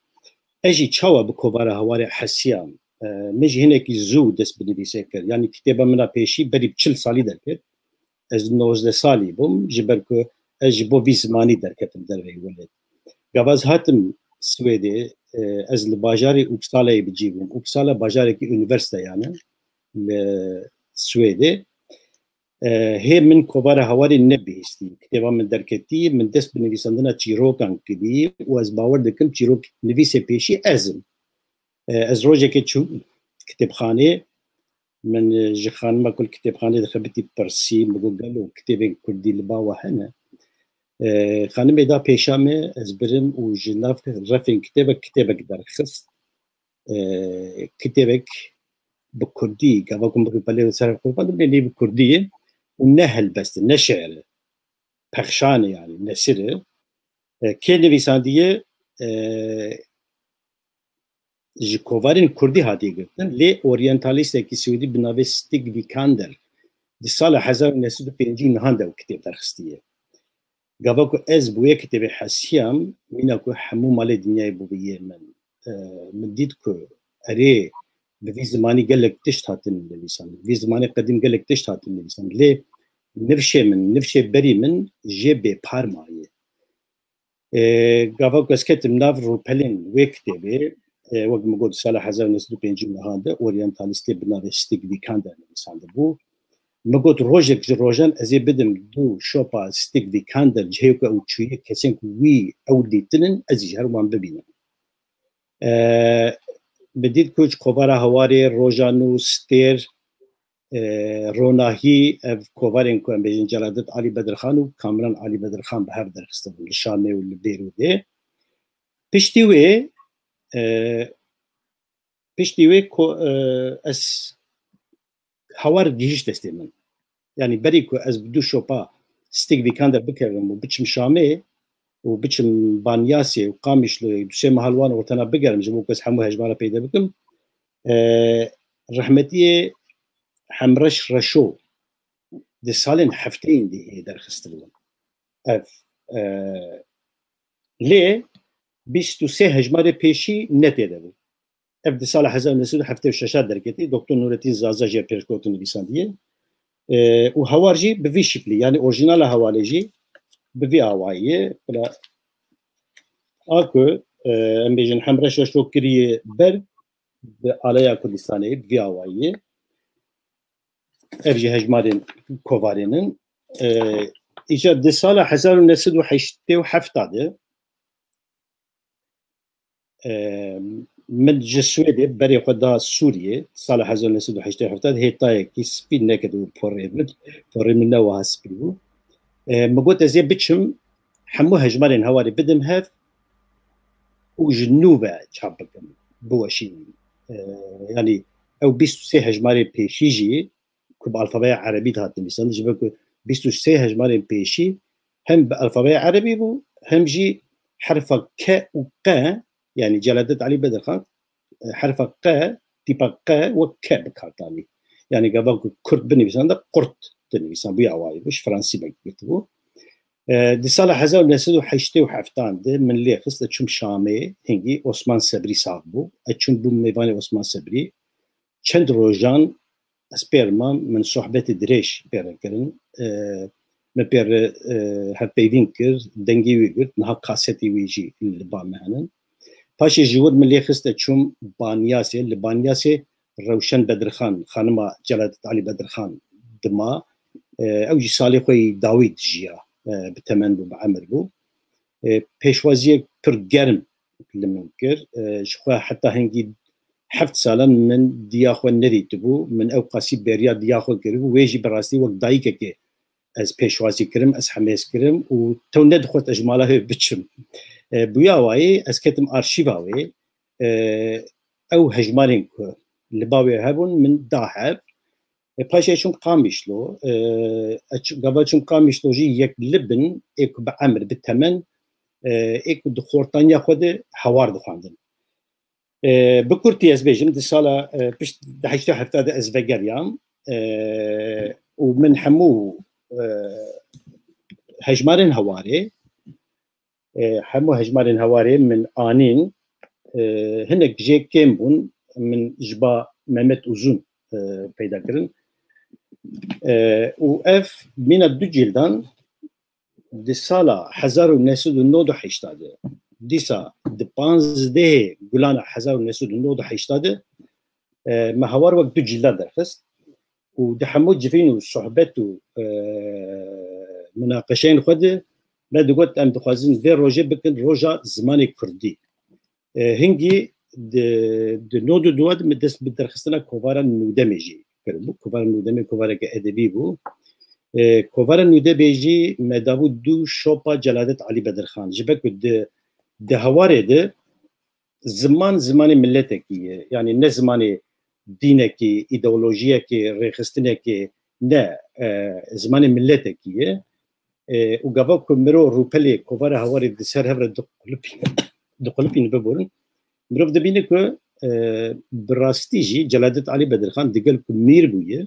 Ez jî çawa bi kovara Hewarê hesiyam? E, min jî hinekî zû dest bi nivîsê kir. Yanî kitêba min a pêşî berî bi çil salî derket. Ez nozdeh salî bûm, ji ber ku ez ji bo vî zimanî derketim derveyî welêt. Gava ez hatim Swêdê, e, ez li bajarê Uppsala'yê bi cî bûm. Uppsala bajarekî unîversîteyan e li Swêdê. E, hê min kovara Hewarê nebihîstî. Kitêba min derketî, min dest bi nivîsandina çîrokan kirî û ez bawer dikim çîrok nivîsê pêşî ez im. E, ez rojekê çûm kitêbxanê, min, e, ji xanima ku li kitêbxanê dixebitî pirsî, min got, gelo kitêbên kurdî li ba we hene? E, xanimê da pêşa me, ez birim û ji nav refên kitêbek, kitêbek derxist. E, kitêbek bi kurdî, gava ku min rûpelê li ser qurban dibê, lê bi kurdî ye û ne helbest e, ne şi'r e. Pexşan e, yanî nesir e. E, kê nivîsandiye? E, ji kovarên kurdî hatiye girtin, lê oryantalîstekî swêdî bi navê Stig Vikander di sala hezar û neh sed û pêncî û nehan de ew kitêb derxistiye. Gava ku ez bi wê kitêbê hesiyam, mîna ku hemû malê dinyayê bûbû yê min. E, min dît ku erê, bi vî zimanî gelek tişt hatin nivîsandin. Bi vî zimanê qedîm gelek tişt hatin nivîsandin. Lê nifşê min, nifşê berî min jê bêpar maye. E, gava ku ez ketim nav rûpelên wê kitêbê, e, wek min got, sala hezar û neh sed û pêncî û nehan de oryantalîstê bi navê Stig Vikander nivîsandibû. Min got, rojek ji rojan ez ê bidim du şopa Stig Vikander, cihê ku ew çûye, kesên ku wî ew dîtinin, ez jî ji her wan bibînim. E, min dît ku ji kovara Hewarê, Roja Nû, Stêr, e, Ronahî, ev kovarên ku em bêjin Celadet Alî Bedirxan û Kamran Alî Bedirxan bi hev derxistibûn li Şamê û li Bêrûdê. Piştî wê, e, piştî wê ko-, e, ez Hawar gihîşt destê min. Yanî berî ku ez bi du şopa Stig Vikander bikevim û biçim Şamê û biçim Banyasê û Qamişloyê, du sê meha li wan ortena bigerim, ji bo ku ez hemû hejmara peyde bikim, e, rehmetiyê Hemreş Reşo di salên hefteyên dihê derxistibû. Ev, e, lê bîst û sê hejmarê pêşî ne tê de bû. Ev di sala hezar û neh sed û heftê û şeş derketî, Doktor Nurettin Zaza jê pêşgotin nivîsandiye. E, û Hawar jî bi vî şiklî, yanî orjinala Hawarê jî bi vî awayî ye. Bila a ku, e, em bêjin Hemreş Reşo kiriye ber, bi alaya Kurdistanê bi vî awayî ye. Ev jî hejmarên kovarên in. E, îcar di sala hezar û neh sed û heştê û heft de, e, min ji Swêdê berê xwe da Sûriyê, sala hezar û neh sed û heştê û heft de hêtayekî spî neketibû porê min. Porê min ne wiha spî bû. E, min got, ez ê biçim, hemû hejmarên Hawarê bidim hev û ji nû ve çap bikim, biweşînim. E, yanî ew bîst û sê hejmarê pêşî jî ku bi alfabeya erebî dihat nivîsandin, ji ber ku bîst û sê hejmarên pêşî hem bi alfabeya erebî bû, hem jî herfa K û Q, yanî Celadet Alî Bedirxan, e, herfa Q, tîpa Q wek K bi kar danî. Yanî gava ku Kurd binivîsand, qurt dinivîsand, bûye awayî bû, ji Fransî belkî girtibû. E, di sala hezar û neh sed û heştê û heft de min lê xist, ez çûm Şamê, hingî Osman Sebrî sax bû. Ez çûm bûm mêvanê Osman Sebrî. Çend rojan ez pê re mam, min sohbetê dirêj pê re kirin. E, min pê re, e, hevpeyvîn kir, dengê wî girt, niha kasetê wî jî li ba me henin. Paşê ji wir min lê xist, ez çûm Banyasê, li Banyasê Rewşen Bedirxan, xanima Celadet Alî Bedirxan dima. E, ew jî salê xwe yî dawî dijiya, e, bi temen bû, bi emir bû. E, pêşwaziyek pir germ li min kir. E, ji xwe heta hingî heft salan min diya xwe nedîtibû. Min ew qasî beriya diya xwe kiribû. Wê jî bi rastî wek dayikekê ez pêşwazî kirim, ez hemêz kirim û tew nedixwest ez ji mala wê biçim. E, bûya wayê ez ketim arşîva wê. E, ew hejmarên ku li ba wê hebûn min da hev. E, paşê çûm Qamişlo. E, ez çû-, gava çûm Qamişlo jî yek li bin ê ku bi emir, bi temen, e, ê ku di xortaniya xwe de hawar dixwendin. E, bi kurtî ez bêjim, di sala, e, pişt di heştê hefta de ez vegeriyam, e, û min hemû, e, hejmarên hewarê, e, hemû hejmarên hewarê min anîn, e, hinek jê kêm bûn, min ji ba Mehmet Uzun, e, peyda kirin. E, û ev mîna du cîldan di sala hezar û neh sed û nod û heşta de, dîsa di panzdehê Gulana hezar û neh sed û nod û heşta de, e, me hawar wek du cîlda derxist û di hemû civîn û sohbet û, e, minaqeşeyên xwe de me digot, em dixwazin vê rojê bikin roja zimanê kurdî. E, hingî di, di nod û dua de min dest bi derxistina kovara Nûdemê jî kiribû. Kovara Nûdemê kovareke edebî bû. E, kovara Nûdemê jî me dabû du şopa Celadet Alî Bedirxan. Ji ber ku di, di hewarê de ziman, zimanê miletekî ye. Yanî ne zimanê dînekî, îdeolojiyekê, rêxistinekê, ne, e, zimanê miletekî ye. E, û gava ku mirov rûpelê kovara hewarê di ser hev re diqulipîne, diqulipîne biborin, mirov dibîne ku, e, bi rastî jî Celadet Alî Bedirxan digel ku mîr bûye,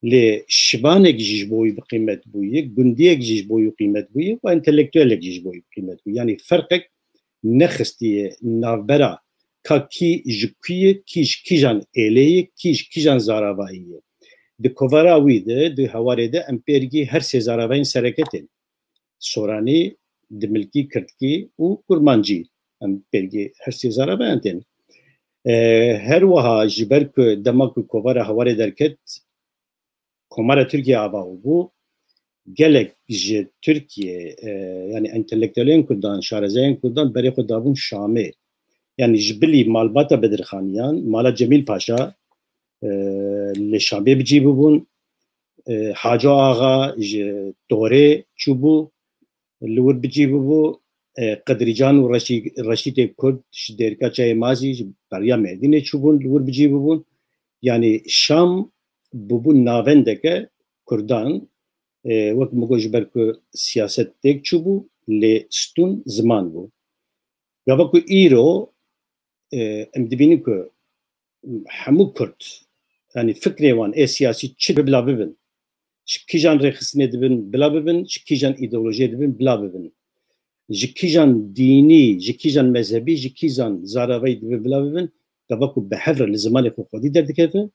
lê şivanek jî ji bo wî bi qîmet bûye, gundiyek jî ji bo wî qîmet bûye û entelektuelek jî ji bo wî bi qîmet bûye. Yanî ferqek nexistiye navbera ka kî ji ku ye, kî ji kîjan êlê ye, kî ji kîjan zaravayî ye. Di kovara wî de, di hewarê de em pêrgî her sê zaravayên sereke tên. Soranî, Dimilkî, Kirdkî û Kurmancî. Em pêrgî her sê zaravayan tên. E, her wiha ji ber ku dema ku kovara hewarê derket, Komara Tirkiye ava bû, gelek ji Tirkiye, e, yanî entelektuelên Kurdan, şarezayên Kurdan berê xwe dabûn Şamê. Yanî ji bilî malbata Bedirxaniyan, mala Cemîl Paşa, e, li Şamê bi cî bûbûn. E, Haco Axa ji Torê çûbû, li wir bi cî bûbû. E, Qedrîcan û Reşî-, Reşîtê Kurd ji Dêrika Çayê Mazî, ji beriya Mêrdînê çûbûn, li wir bi cî bûbûn. Yanî Şam bûbû navendeke Kurdan, e, wek min got, ji ber ku siyaset têk çûbû, lê stûn ziman bû. Gava ku îro, e, em dibînin ku hemû Kurd, yanî fikrê wan ê siyasî çi dibe bila bibin, ji kîjan rêxistinê dibin bila bibin, ji kîjan îdeolojiyê dibin bila bibin, ji kîjan dînî, ji kîjan mezhebî, ji kîjan zaravayî dibe bila bibin, gava ku bi hev re li zimanê xwe xwedî derdikeve,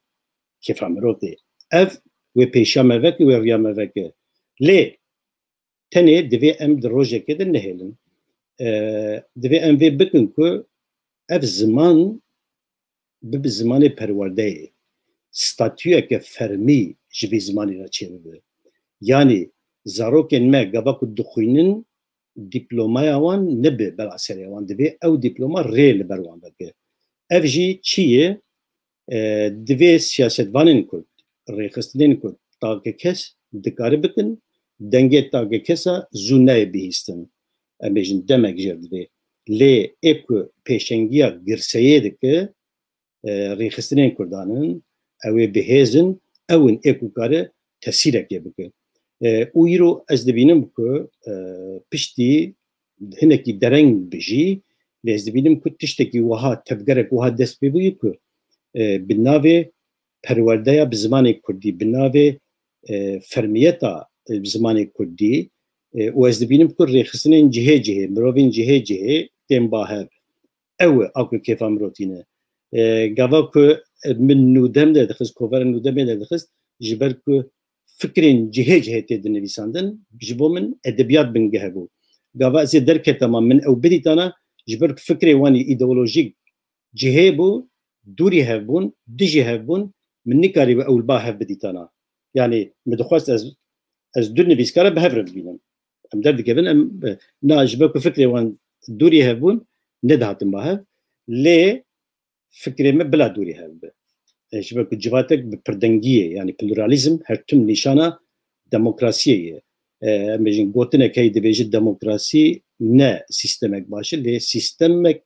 kêfa mirov tê. Ev wê pêşiya me veke, wê riya me veke. Lê tenê divê em di rojekê de nehêlin. E, divê em vê bikin ku ev ziman bibe zimanê perwerdeyê, statuyeke fermî ji vî zimanî re çêbibe. Yanî zarokên me gava ku dixwînin, dîplomaya wan nebe bela serê wan, divê ew dîploma rê li ber wan veke. Ev jî çi ye? E, divê siyasetvanên Kurd, rêxistinên Kurd, takekes dikare bikin, dengê takekesa zû nayê bihîstin. Em bêjin demek jêr divê. Lê ê ku pêşengiya girseyê dike, e, rêxistinên Kurdan in, ew ê bihêz in, ew in ê ku kare tesîrekê bike. E, û îro ez dibînim ku, e, piştî hinekî dereng bi jî, lê ez dibînim ku tiştekî wiha, tevgerek wiha dest pê bûye ku, e, bi navê perwerdeya bi zimanê kurdî, bi navê, e, fermiyeta, e, bi zimanê kurdî, e, û ez dibînim ku rêxistinên cihê cihê, mirovên cihê cihê tên ba hev. Ew e a ku kêfa mirov tîne. E, gava ku, e, min Nûdem derdixist, kovara Nûdemê derdixist, ji ber ku fikrên cihê cihê tê dinivîsandin, ji bo min edebiyat bingeh bû. Gava ez ê derketama, min ew bidîtana, ji ber ku fikrê wan îdeolojîk cihê bû, dûrî hev bûn, dijî hev bûn, min nikarîbû ew li ba hev bidîtana. Yanî min dixwest ez, ez du nivîskara bi hev re bibînim. Em derdikevin, em, e, na, ji ber ku fikrê wan dûrî hev bûn, nedihatin ba hev. Lê fikrê me bila dûrî hev be. E, ji ber ku civatek bi pirdengiyê, yanî pluralîzm, her tim nîşana demokrasiyê ye. E, em bêjin, gotinek heye dibêje demokrasî ne sîstemek baş e, lê sîstemek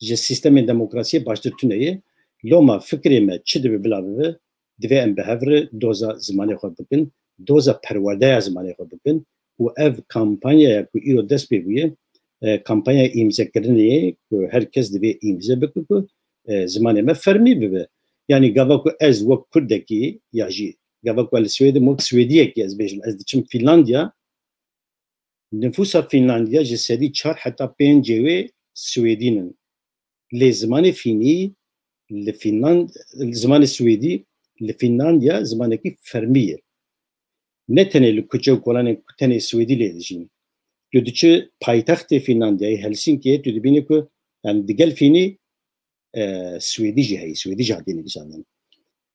ji sîstemên demokrasiyê baştir tune ye. Loma fikrê me çi dibe bila bibe, divê em bi hev re doza zimanê xwe bikin, doza perwerdeya zimanê xwe bikin û ev kampanyaya ku îro dest pê bûye, e, kampanyaya îmzekirinê ye ku her kes divê îmze bike ku, e, zimanê me fermî bibe. Yanî gava ku ez wek Kurdekî ya jî gava ku li Swêdê me wek Swêdiyekî ez bêjim, ez diçim Fînlandiya, nifûsa Fînlandiya ji sedî çar heta pêncê wê Swêdîn in. Lê zimanê Fînî li Fînland-, zimanê Swêdî li Fînlandiya zimanekî fermî ye. Ne tenê li kuçe û kolanên ku tenê Swêdî lê dijîn. Tu diçi paytextê Fînlandiyayê, Helsinkiyê, tu dibînî ku, yani, digel Fînî, e, Swêdî jî heye, Swêdî jî hatî nivîsandin.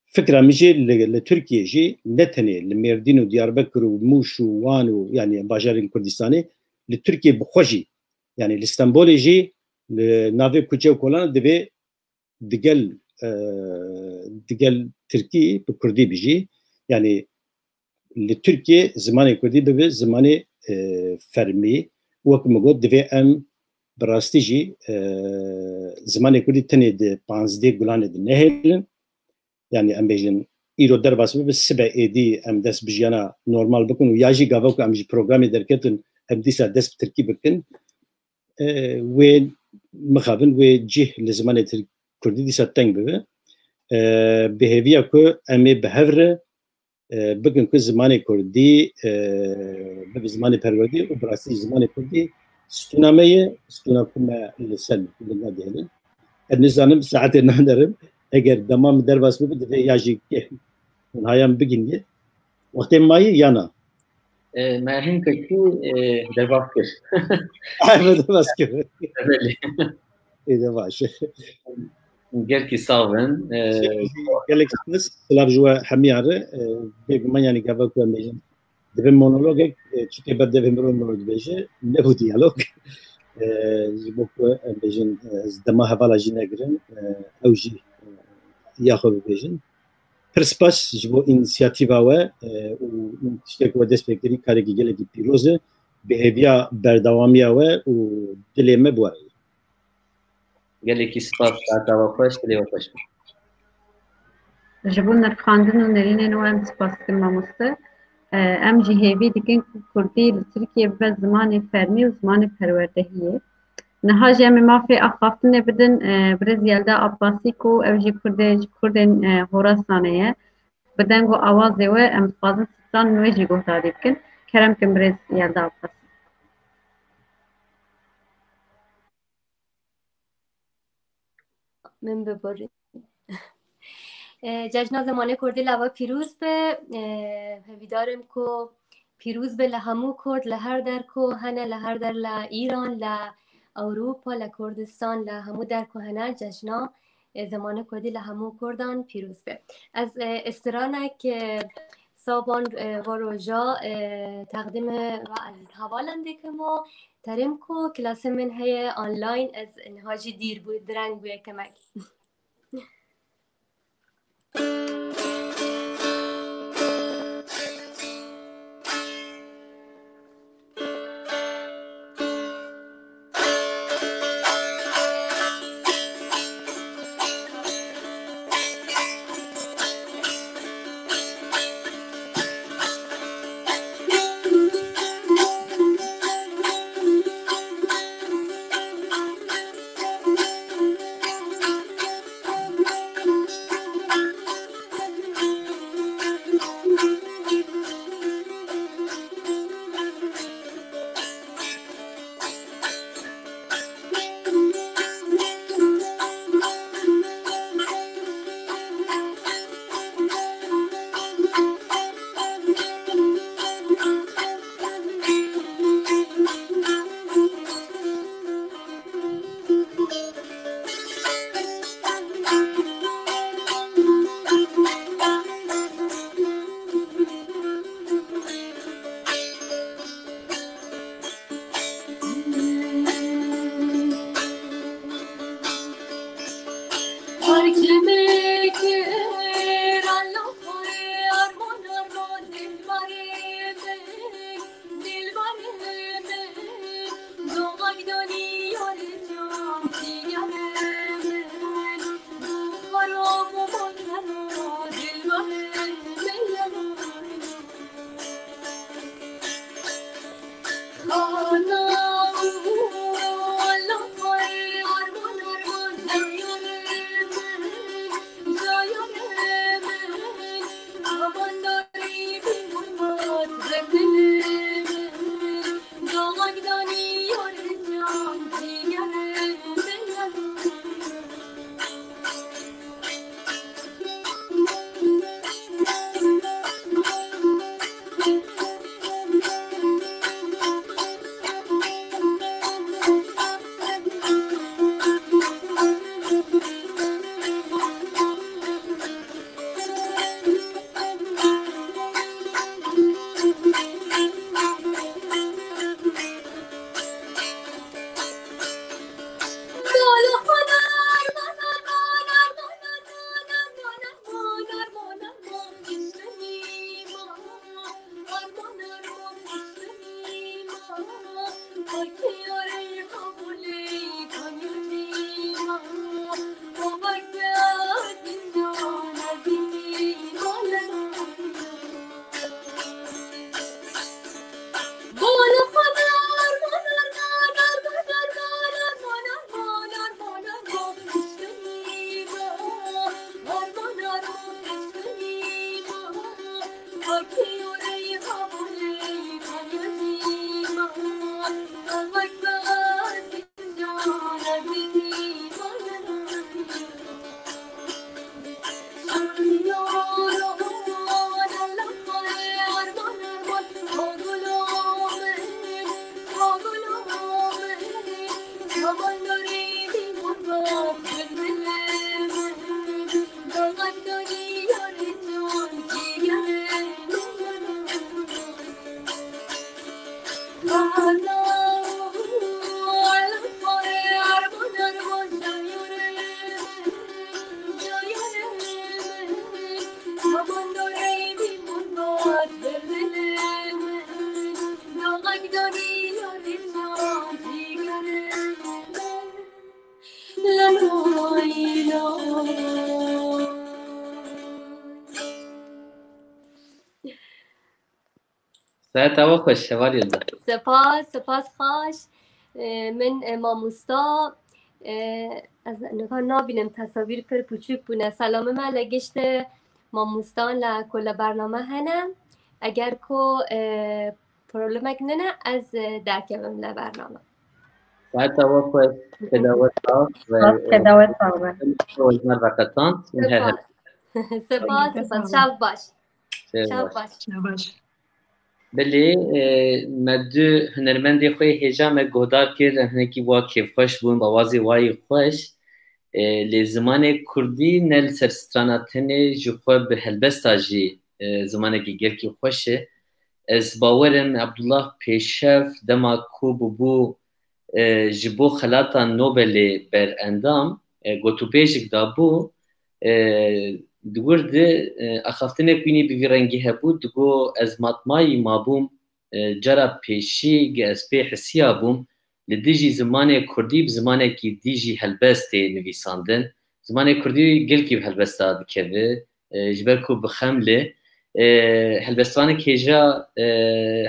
Fikra min jî li, li Tirkiyê jî ne tenê li Mêrdîn û Diyarbekir û Mûş û Wan û, yani, bajarên Kurdistanê, li Tirkiyê bi xwe jî, yani, li Stenbolê jî, li navê kuçe û kolan divê digel, e, digel Tirkî bi Kurdî bijî. Yani, li Tirkiyê zimanê Kurdî bibe zimanê, e, fermî. Wek min got, divê em bi rastî jî, e, zimanê Kurdî tenê di panzdeh gulanê de nehêlin. Yani, em bêjin, îro derbas bibe, sibe êdî em dest bi jiyana normal bikin û ya jî gava ku em ji programê derketin, em dîsa dest bi Tirkî bikin. E, wê mixabin, wê cih li zimanê Tirk-, Kurdî dîsa teng bibe. E, bi hêviya ku em ê bi hev re, e, bikin ku zimanê Kurdî, e, bibe zimanê perwerdê û bi rastî zimanê Kurdî stûna me ye, stûna ku me li ser li me dihêlin. Ez nizanim saetê nanerim. Eger dema min derbas bibe, divê ya jî hûn haya min bigihînê. Wextê mayî ya na? E, me hin kir, e, derbas kir. Ay, me derbas kir. Belê. Ê de baş. Gelkî sax bin. E, gelek spas. Silav ji we hemiyan re. E, bêguman, yani, gava ku em bêjin, divê monologek, e, çi tê ber devê mirov mirov dibêje, nebû diyalog. E, ji bo ku em bêjin, e, ez dema hevala jî negirim, e, ew jî, e, ya xwe bibêjin. Pir spas ji bo înisiyatîva we, e, û tiştê ku we dest pê kirî, karekî gelekî pîroz e. Bi hêviya berdewamiya we û dilê me bi we re ye. Gelekî spas, saeta we xweş, dilê we xweş be. Ji bo nirxandin û nerînên we em spas dikin, mamoste. E, em jî hêvî dikin ku Kurdî li Tirkiyê bibe zimanê fermî û zimanê perwerdehiyê. Niha jî em ê mafê axaftinê bidin, e, birêz Yelda Abbasî ku ew jî Kurdê, ji Kurdên, e, Horasanê ye. Bi deng û awazê we em dixwazin stran nû jî guhdarî bikin. Kerem kin birêz Yelda Abbasî. Min biborî. E, Cejna Zimanê Kurdî li we pîroz be. E, hêvîdar im ku pîroz be li hemû Kurd, li her der ku hene, li her der, li Îran, li Ewropa, li Kurdistan, li hemû der ku hene, Cejna, e, Zimanê Kurdî li hemû Kurdan pîroz be. Ez, e, stranek, e, Saban, e, va roja, e, teqdîmê we ez hevalan dikim û terêm ku klasê min heye online, ez niha jî dîr bû, direng bûye kemek. Saeta we xweş, hevalê Yildiz. Spas, spas xaş. E, min, e, mamosta, e, ez niha nabînim, tesawîr pir piçûk bûne. Selamê me li gişt mamosta li ku li bername hene. Eger ku, e, problemek nine, ez, e, derkevim li bername. Saeta we xweş, keda we sax ve, Spas, keda we sax be. Ji me re veqetand. Her her. Spas. Spas, spas. Şev baş. Şev baş. Şev baş. Belê, e, me du hunermendê xwe yê hêja me guhdar kir, em hinekî wa kêfxweş bûn, bi awazê wa yê xweş. E, lê zimanê kurdî ne li ser strana tenê ji xwe bi helbesta jî, e, zimanekî gelkî xweş e. Ez bawer im Abdullah Pêşev dema ku bûbû, e, ji bo Xelata Nobelê berendam, e, gotûbêjik dabû, e, digur di, e, axaftinek wînî bi vî rengî hebû, digo ez matmayî mabûm, e, cara pêşî gi ez pê hisiya bûm, li dijî zimanê kurdî bi zimanekî dî jî helbest tê nivîsandin. Zimanê kurdî gelkî bi helbesta dikeve, e, ji ber ku bi xem li, e, helbestvanek hêja, e,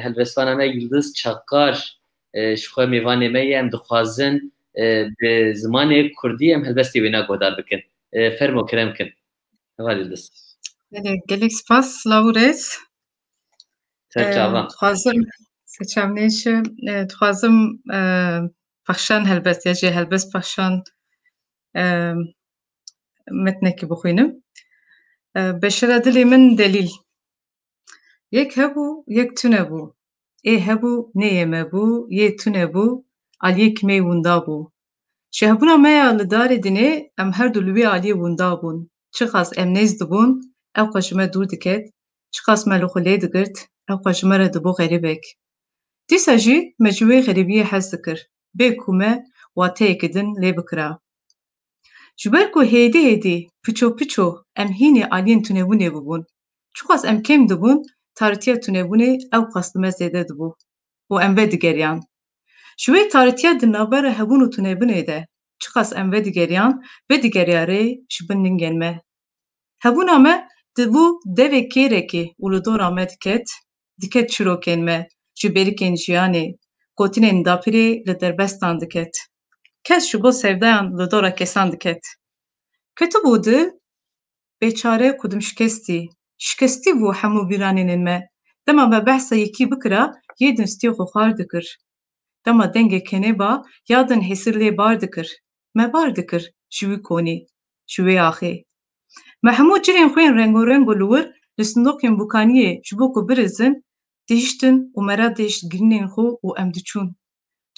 helbestvana me Yildiz Çakar, e, ji xwe mêvanê me ye, em dixwazin, e, bi zimanê kurdî em helbestê wêna guhdar bikin. E, fermo kerem kin. Hevalê Yildiz. Belê, gelek spas, silav û rêz. Ser çavan. E, dixwazim, ser çavnê çi, e, dixwazim, e, pexşan helbest, ya jê helbest pexşan, e, metnekî bixwînim. E, Beşira dilê min delîl. Yek hebû, yek tune bû. Ê hebû, nê yê me bû, yê tune bû, aliyê kimê winda bû. Ji hebûna me ya li darê dinê, em her du li wî aliyê winda bûn. Çiqas em nêz dibûn, ew xwe ji me dûr diket, çiqas me li xwe lê digirt, ew xwe ji me re dibû xerîbek. Dîsa jî me ji wê xerîbiyê hez dikir, bê ku me wateyeke din lê bikira. Ji ber ku hêdî hêdî, piço piço em hînî aliyên tunebûnê bibûn. Çiqas em kêm dibûn, tarîtiya tunebûnê ewqas li me zêde dibû û em vedigeriyan. Ji wê tarîtiya di navbera hebûn û tunebûnê de çiqas em vedigeriyan, vedigeriya rê ji bin ningên me. Hebûna me dibû devê kêrekê û li dora me diket, diket çîrokên me, ji bêrikên jiyanê, gotinên dapîrê li derbestan diket. Kes ji bo sevdayan li dora kesan diket. Ketibû di bêçare ku dim şikestî. Şikestî bû hemû bîranînên me. Dema me behsa yekî bikira, yê din stiyê xwe xwar dikir. Dema dengê kenê ba, ya din hêsir lê bar dikir. Me bar dikir ji wî konî, ji wê axê. Me hemû cilên xwe yên rengorengo li wir li sindoqên bûkaniyê ji bo ku birizin, dihiştin û me re dihişt girînên xwe û em diçûn.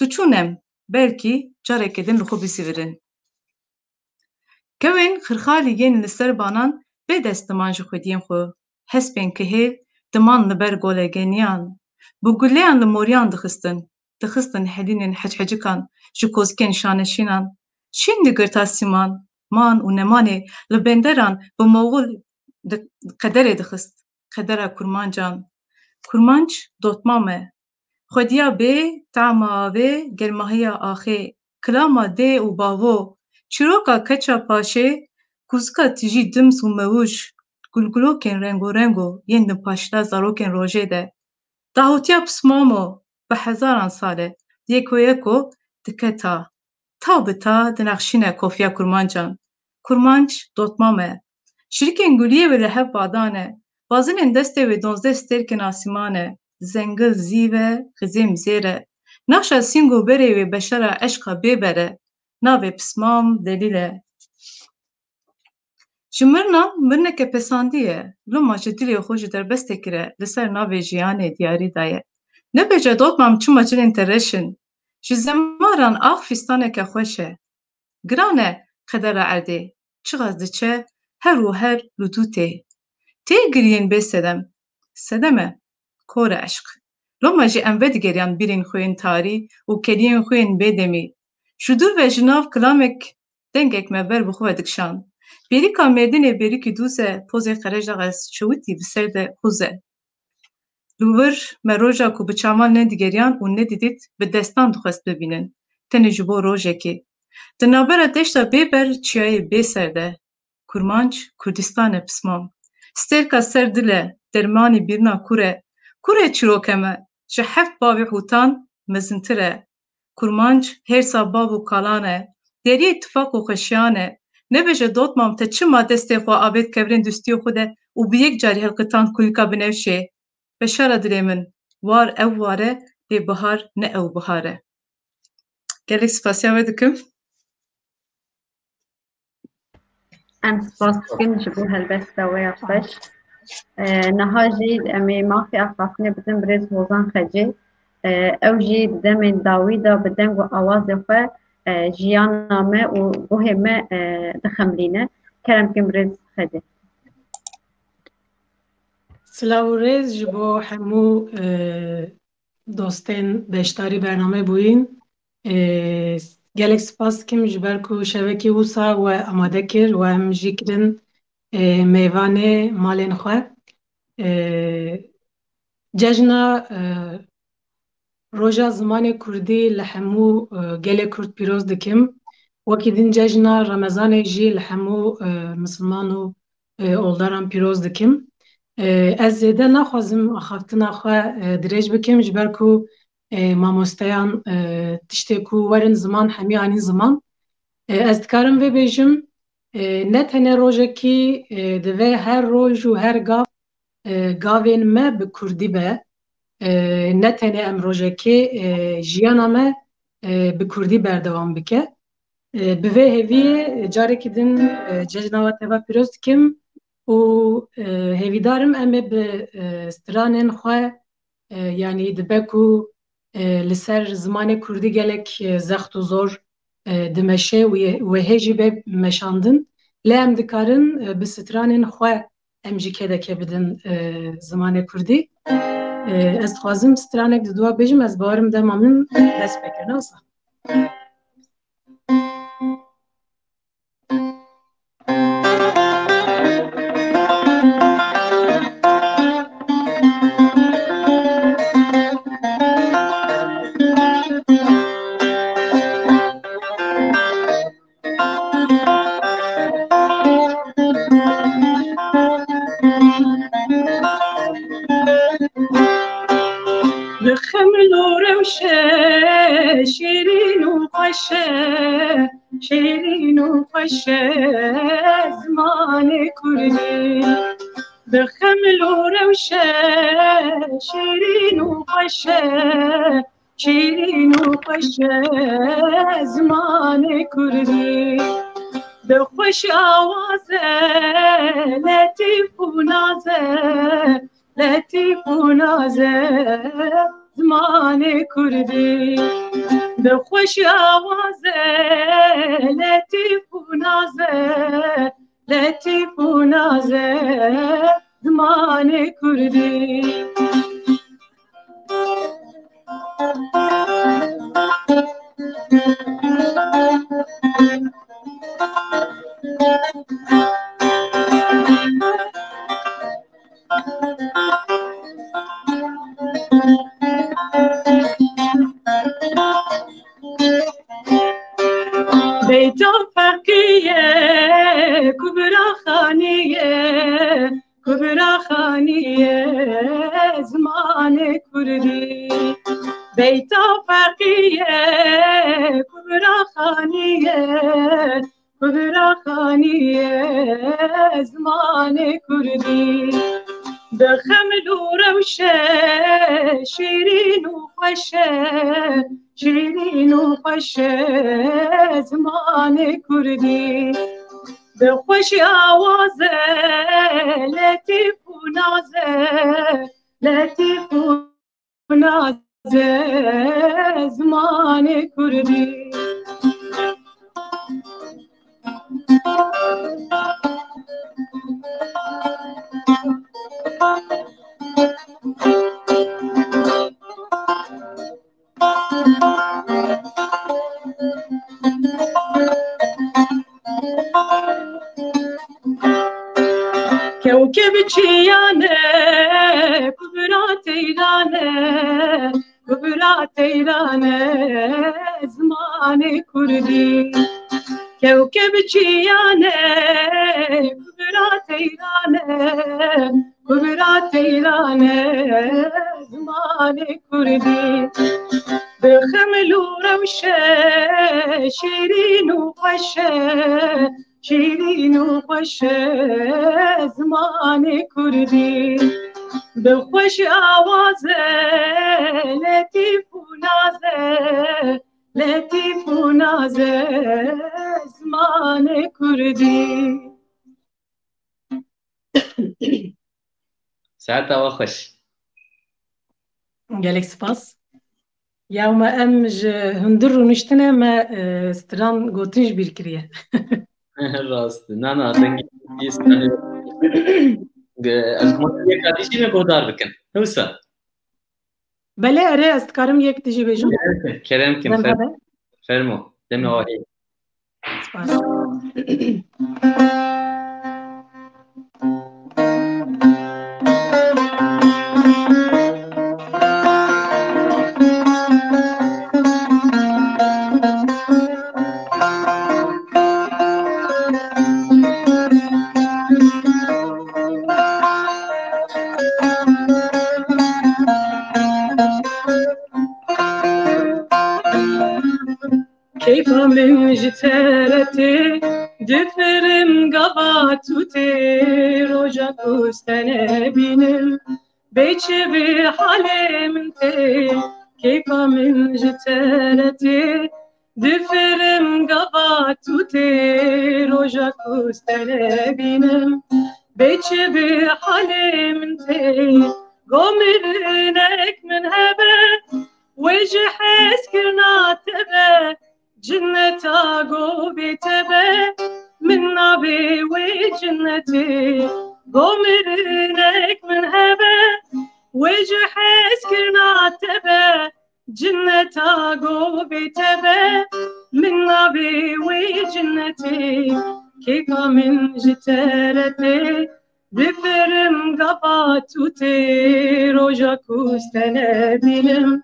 Diçûn em, belkî careke din li xwe bisivirin. Kewên xirxalî yên li ser banan bê dest diman ji xwediyên xwe. Hespên kihêl diman li ber golegeniyan. Bi guleyan li moriyan dixistin. Dixistin helînên hecihecikan ji kozikên şaneşînan. Şîn digirta sîman. Man û nemanê li benderan bi moxil di-, qederê dixist. Qedera kurmancan. Kurmanc dotma me. Xwediya bê, tama avê, germahiya axê, kilama dê û bavo, çîroka keça paşê, kuzika tijî dims û mewûj, gulgulokên rengorengo yên di paşda zarokên rojê de. Dahûtiya pismamo bi hezaran sal e, yeko yeko dike ta. Ta bi ta dinexşîne kofiya kurmancan. Kurmanc dotma me. Şirikên guliyê wê li hev badan e. Bazinên destê wê donzdeh stêrkên asîman e. Zengil zîv e, xizêm zêr e. Naşa sîng û berê wê beşara eşqa bêber e. Navê pismam delîl e. Ji mirnan mirneke pesandî ye. Loma ji dilê xwe ji derbestekî re li ser navê jiyanê diyarî daye. Nebêje dotmam çima cilên te reş in. Ji zemaran ax fîstaneke xweş e. Giran e qedera erdê. Çiqas diçe her û her li dû tê. Tê giriyên bê sedem. Sedem e. Kor e eşq. Loma jî em vedigeriyan bîrên xwe yên tarî û keriyên xwe yên bêdemî. Ji dûr ve ji nav kilamek dengek me ber bi xwe ve dikişand. Bêrîka mêrdinê bêrîkî dûz e, pozê qerejdax ez çewitî bi ser de xûz e. Li wir me roja ku bi çavan nedigeriyan û nedidît bi destan dixwest bibînin. Tenê ji bo rojekê. Di navbera deşta bêber çiyayê bê ser de. Kurmanc, Kurdistan e pismam. Stêrka ser dil e, dermanî bîrna kur e. Kur e çîroke me, ji heft bavê hûtan mezintir e. Kurmanc, hêrsa bav û kalan e. Deriyê tifaq û xweşiyan e. Nebêje dotmam te çima destê xwe avêt kevirên dustiyê xwe de û bi yek carî hilqitand kulîlka binevşê. Beşara dilê min, war ew war e, lê bihar ne ew bihar e. Gelek spasiya we dikim. Em spas dikin ji bo helbesta we ya xweş. E, niha jî em ê mafê axaftinê bidin birêz Hozan Xecê. E, ew jî di demên dawî de bi deng û awazê xwe, e, jiyana me û guhê me, e, dixemilîne. Kerem bikin birêz Xecê. Silav û rêz ji bo hemû, e, dostên beşdarî bername bûyîn. E, gelek spas dikim ji ber ku şevekê wisa we amade kir, we em jî kirin, e, mêvanê malên xwe. E, cejna, e, Roja Zimanê Kurdî li hemû, e, gelê Kurd pîroz dikim. Wekî din cejna Remezanê jî li hemû, e, misilman û, e, oldaran pîroz dikim. E, ez zêde naxwazim axaftina xwe, e, dirêj bikim, ji ber ku, e, mamosteyan, e, tiştê ku werin ziman hemî anîn ziman. E, ez dikarim vê bêjim, e, ne tenê rojekî, e, divê her roj û her gav, e, gavên me bi kurdî be. E, ne tenê em rojekê, e, jiyana me, e, bi kurdî berdewam bike. E, bi vê hêviyê, e, carekî din, e, cejna we teva pîroz dikim û, e, hêvîdar im em ê bi, e, stranên xwe, e, yanî dibe ku, e, li ser zimanê kurdî gelek, e, zext û zor, e, dimeşe û ye-, wê hê jî be meşandin. Lê em dikarin, e, bi stranên xwe em jî kedeke bidin, e, zimanê kurdî. E, ez dixwazim stranek di dua bêjim, ez bawerim dema min dest pê kir. Nasa. Li xemilî û rewşe, şîrîn û xweş e, şîrîn û xweş e zimanê kurdî. Bi xeml û rewşe, şîrîn û xweş e, şîrîn û xweş e zimanê kurdî. Bi xweş awaz e, letîf û naz e, letîf û naz e zimanê kurdî. Bi xweş awaz e, letîf û naz e, letîf û naz e zimanê kurdî. Beyta Feqî ye, Kubra Xanî ye, Kubra Xanî ye zimanê kurdî. Beyta Feqî ye, Kubra Xanî ye, Kubra Xanî ye zimanê kurdî. Bi xeml û rewşe, şîrîn û xweş e, şîrîn û xweş e zimanê kurdî. Bi xweş awaz e, letîf û naz e, letîf û naz e zimanê kurdî. Kewkeb çiyan e, Kubra Teyran e, Kubra Teyran e zimanê kurdî. Kewkeb çiyan e, Kubra Teyran e, Kubra Teyran e zimanê kurdî. Bi xeml û rewşe, şîrîn û xweş e, şîrîn û xweş e zimanê kurdî. Bi xweş awaz e, letîf û naz e, letîf û naz e zimanê kurdî. Saeta we xweş. Gelek spas. Ya me em ji hundir rûniştine me, e, stran gotin ji bîr kiriye. Rast. Na, na, dengê stranê. Ge-, ez kuma yeka dî jî me guhdar bikin. Hewsa. Belê, erê, ez dikarim yek tijî bêjim. Kerem kin, Dem fer-, hebe. Fermo. Demê wahî. Spas. Keyfa min ji te re tê, difirim gava tu tê, roja ku te nebînim, bê çi bi halê min tê. Keyfa min ji te re tê, difirim gava tu tê, roja ku te nebînim, bê çi bi halê min tê. Go mirinek min hebe, wê ji hezkirina te be, cinneta go bê te be, min nabê wê cinnetê. Go mirinek min hebe, wê ji hezkirina te be, cinneta go bê te be, min nabê wê cinnetê. Kêfa min ji te re tê, difirim gava tu tê, roja ku te nebînim,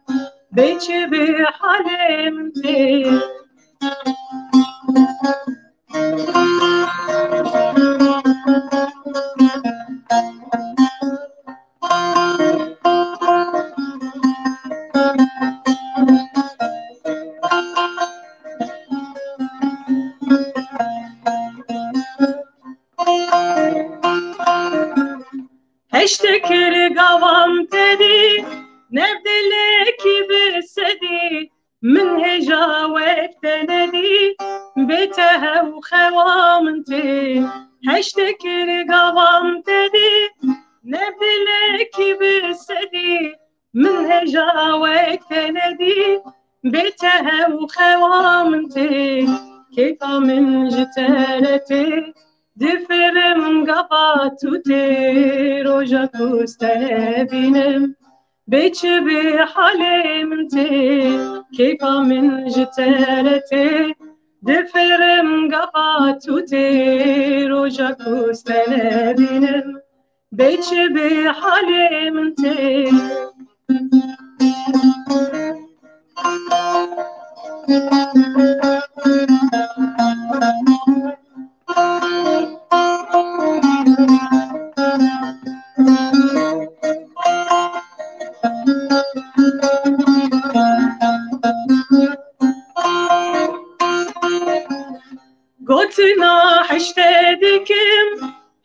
bê çi bi halê min tê. Nev dilekî bi sedî min hêja wek te nedî. Bê te hew xewa min tê, heştê kir gavan te dî. Nev dilekî bi sedî min hêja wek te nedî. Bê te hew xewa min tê, kêfa min ji te re tê. Difirim gava tu tê, roja ku ez te nebînim. Bê çi bê halê min tê, kêfa min ji te re tê. Difirim gava tu tê, roja ku ez te nebînim. Bê çi bê halê min tê. Gotina heşte dikim,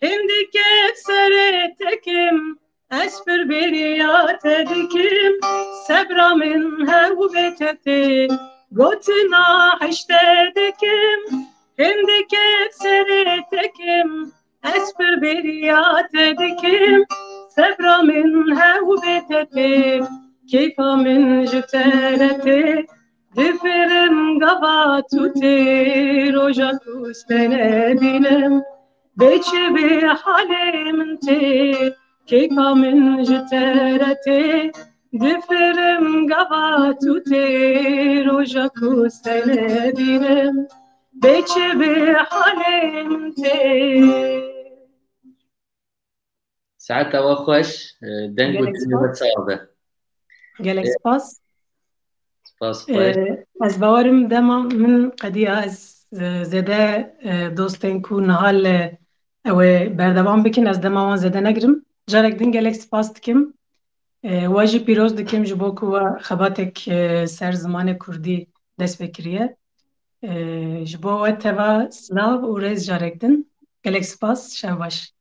hindike serê tekim, ez pir bêriya te dikim, sebra min hew bê te tê. Gotina heşte dikim, hindike serê tekim, ez pir bêriya te dikim, sebra min hew bê te tê. Kêfa min ji te re tê, difirim gava tu tê, roja ku ez te nebînim. Bê çi bê halê min tê, kêfa min ji te re tê. Difirim gava tu tê, roja ku ez te nebînim. Bê çi bê halê min tê. Saeta we xweş, e, deng û Gelek dilê we spas. Çawa be. Gelek E, spas. Spas xweş. E, ez bawerim dema min qediya ez, e, zêde, e, dostên ku niha li ew ê berdewam bikin, ez dema wan zêde negirim. Carek din gelek spas dikim. E, we jî pîroz dikim ji bo ku we xebatek, e, ser zimanê kurdî dest pê kiriye. E, ji bo we teva silav û rêz carek din. Gelek spas, şev baş.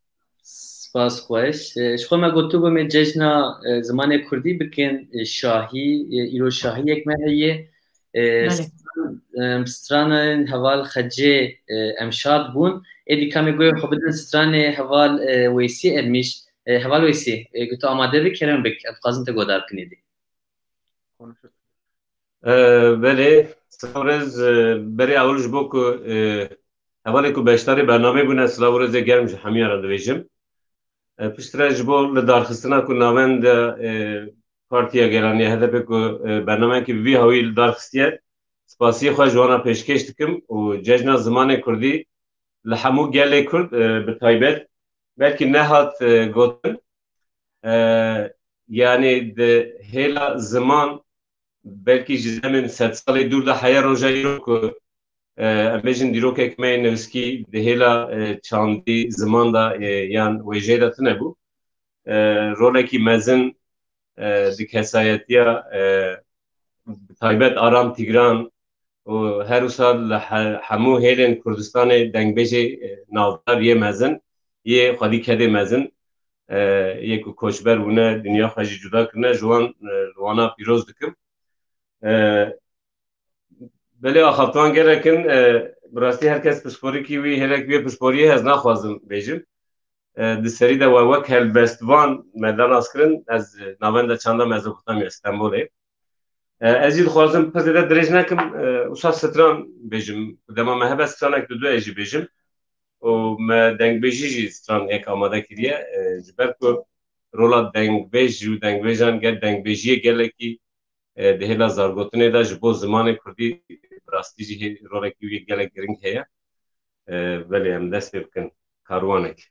Spas xweş. E, ji xwe me gotibû me cejna, e, zimanê kurdî bikin, e, şahî, e, îro şahiyek me heye. E, Belê. Stran, e, stranên heval Xecê, e, em şad bûn. Êdî kamê guhê xwe bidin stranê heval, e, Weysî Ermîş. E, heval Weysî, e, ku tu amade bî, kerem bik. Em dixwazin te guhdar bikin êdî. E, belê, silav rêz, e, berê ewil ji bo ku, e, hevalê ku beşdarê bernameyê bûne, silav û rêzê germ ji hemiya re dibêjim. E, piştre ji bo lidarxistina ku navenda, e, Partiya Gelanî ya H D P ku, e, bernameyekî bi vî hawî lidarxistiye, spasiyê xwe ji wana pêşkêş dikim û cejna zimanê kurdî li hemû gelê kurd, e, bi taybet belkî nehat, e, gotin. E, yanî di hêla ziman belkî ji demên sedsalê dûr de heye roja îro ku, e, em bêjin dîrokek me yê nivîskî di hêla, e, çandî ziman de, e, yan wêjeyê de tune bû. E, rolekî mezin, e, di kesayetiya, e, bi taybet Aram Tîgran û her wisa li he-, hemû hêlên Kurdistanê dengbêjê, e, navdar yê mezin, yê xwedî kedê mezin, e, yê ku koçber bûne, dinya xwe jî cuda kirine, ji wan, e, li wana pîroz dikim. E, belê axaftiwan gelek in, e, bi rastî her kes pisporîkî wî, hêlek wî pisporiyê ez naxwazim bêjim. E, di serî de we wek helbestvan me da nas kirin, ez, e, navenda çanda Mezopotamya, Stenbolê. E, ez jî dixwazim pir zêde dirêj nekim, e, wisa stran bêjim. Dema me hebe stranek du du ez jî bêjim. Û me dengbêjî jî stran yek amade kiriye. E, ji ber ku rola dengbêj û dengbêjan gel dengbêjiyê gelekî, e, di hêla zargotinê de ji bo zimanê kurdî bi rastî jî hê-, rolekî wî gelek giring heye. E, belê em dest pê bikin. Karwanek.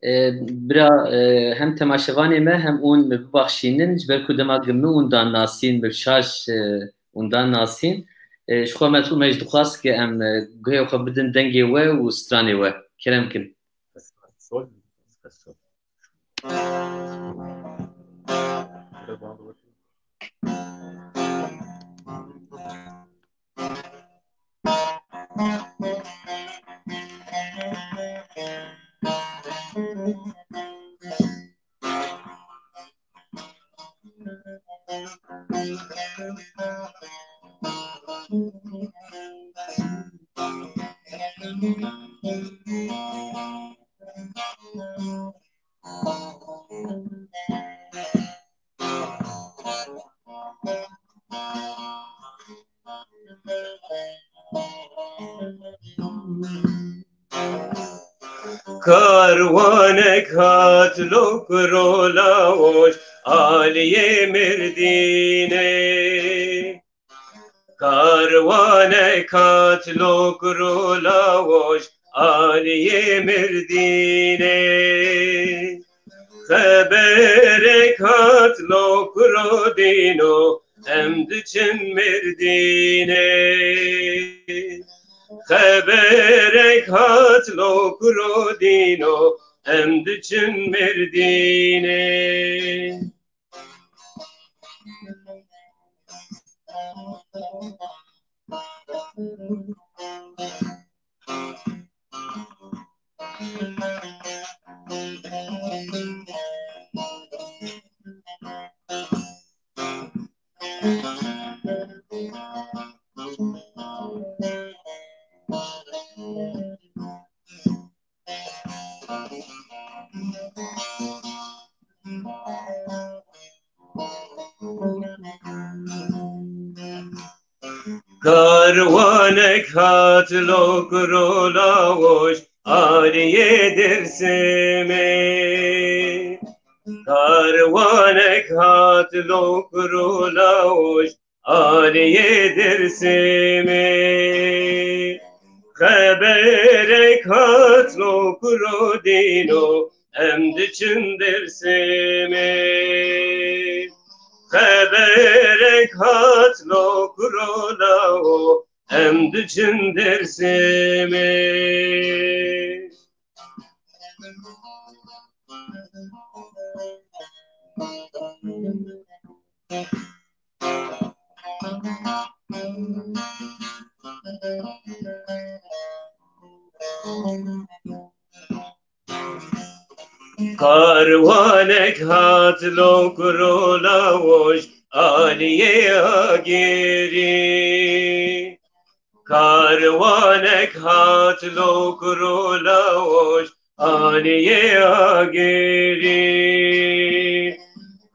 E, bira, e, hem temaşevanê me hem hûn me bibaxşînin, ji ber ku dema ku min hûn dan nasîn, min şaş, e, hûn dan nasîn. E, ji xwe me, me ji dixwast ke em, e, guhê xwe bidin dengê we û stranê we. Kerem kin. Karwanek hat Lokro Lawoş aliyê Mirdînê. Karwanek hat Lokro Lawoş aliyê Mirdînê. Xeberek hat Lokro Dîno, em diçin Mirdînê. Xeberek hat Lokro Dîno, em diçin Mirdînê. Karwanek hat Lokro Lawoş aliyê Dêrsimê. Karwanek hat Lokro Lawoş aliyê Dêrsimê. Xeberek hat Lokro Dîno, em diçin Dêrsimê. Xeberek hat Lokro Lawo, em diçin Dêrsimê. Karwanek hat Lokro Lawoş aliyê Agirî. Karwanek hat Lokro Lawoş aliyê Agirî.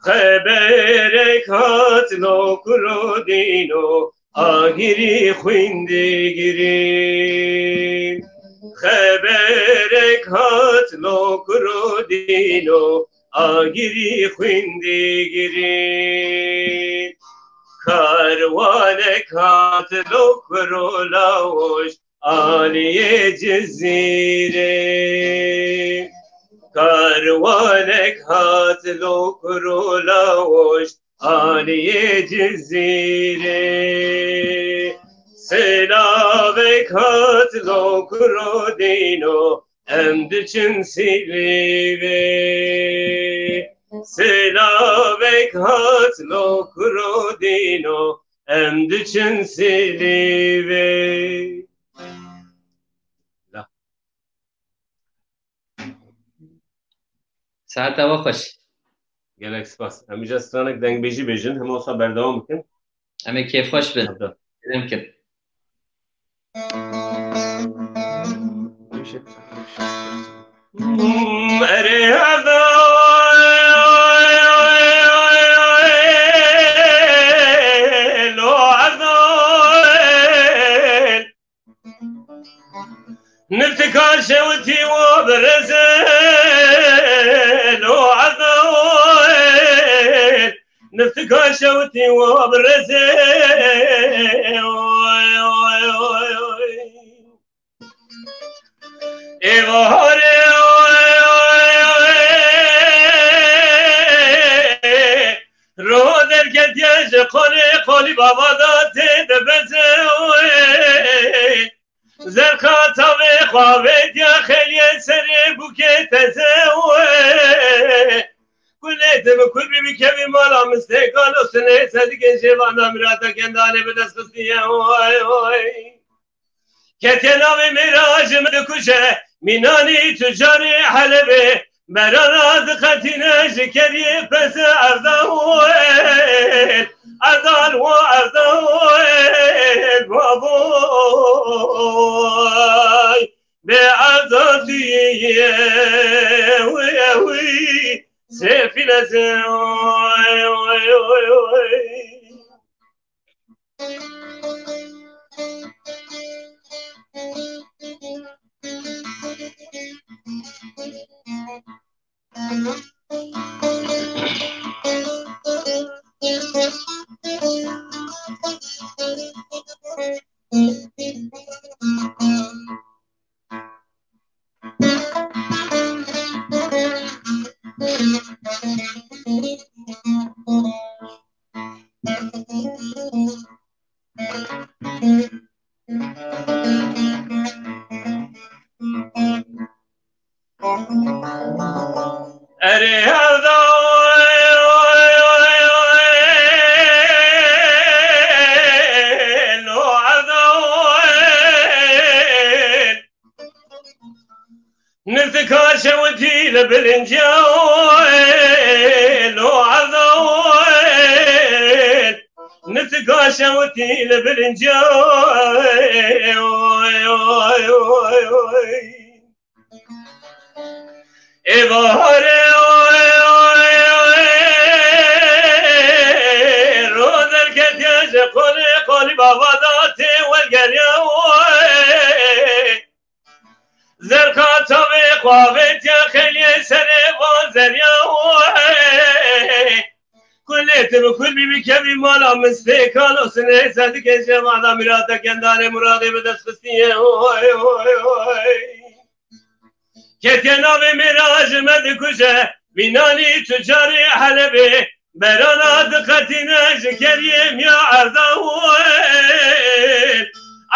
Xeberek hat Lokro Dîno, Agirî xwîndigirî. Xeberek hat Lokro Dîno, Agirî xwîndigirî. Karwanek hat Lokro Lawoş aliyê Cizîrê. Karwanek hat Lokro Lawoş aliyê Cizîrê. Silavek hat Lokro Dîno, em diçin Silîvê. Silavek hat Lokro Dîno, em diçin Silîvê. Saeta we xweş. Gelek spas. Em îja stranek dengbêjî bêjin, hema wisa berdewam bikin. Em ê kêfxweş bin. Kerem kin. Erê hevdal, o hevdal. Niftika şewitî wa bireze, lo ezawel. Niftika şewitî wa bireze, oy, oy, oy, oy. Ê baharê, oy, oy, oy. Roho derketiye ji qolê qolî bava da tê dibeze, oy. Zerqa tavê xwe avêtiya xêliyê serê bûkê teze wê. Kulê te bi kur bî bikevî mala mistêkan û sinê sedikên şêvana mirata kendanê bi dest xistiye way way. Ketiye navê mêra ji min dikuje, mînanî tucarê Helebê, berana diqetîne ji keriyê peze erda wê. Erdal wa Erdal, baboy, be Erdal diye, wi, wi, sefîle ze, oy, oy, oy, oy. Erê Erdal, o Erdal. Nirtika şewitî li bilinciya, lo Erdal. Nirtika şewitî li bilinciya, oy, oy, oy, oy, oy. Ê baharê, oy, oy, oy, ro derketiye ji qolê qolî bava da tê welgeriya, oy. Zerqa çavê xwe avêtiye xêliyê serê van zeriya, oy. Kulê tu bi kul bî bikevî mala min stê kalo sinê sedikê cevada mirate kendarê muradê bi dest xistiye, oy, oy, oy. Ketiye navê mêra ji me dikuje, vînanî tu carê Helebê, berana diqetîne ji keriyê miya Erdal,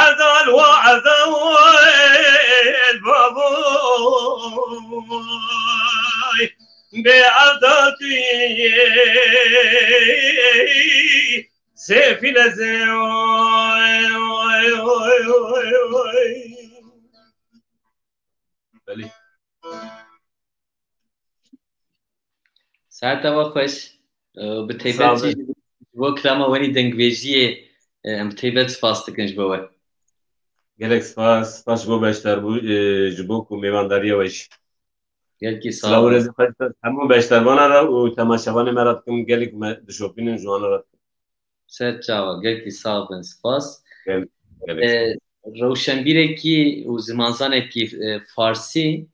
Erdal wa Erdal, baboy, bê Erdal tu yê, sefîle ze, oy, oy, oy, oy, oy. Belê. Saeta we xweş. Bi taybet jî ji bo kirama we nî dengbêjiyê, em bi taybet spas dikin ji bo we. Gelek spas, spas ji bo beşdarbû-, e, ji bo ku mêvandariya we jî. Gelkî sağ ol. Silav û rêzê xweş hemû beşdarvana re û temaşevanê me re dikim, gelek me dişopînin ji wana re dikim. Ser çava, gelkî sax bin, spas. Gel-, gelek E, spas. Rewşenbîrekî û zimanzanekî, e, farsî,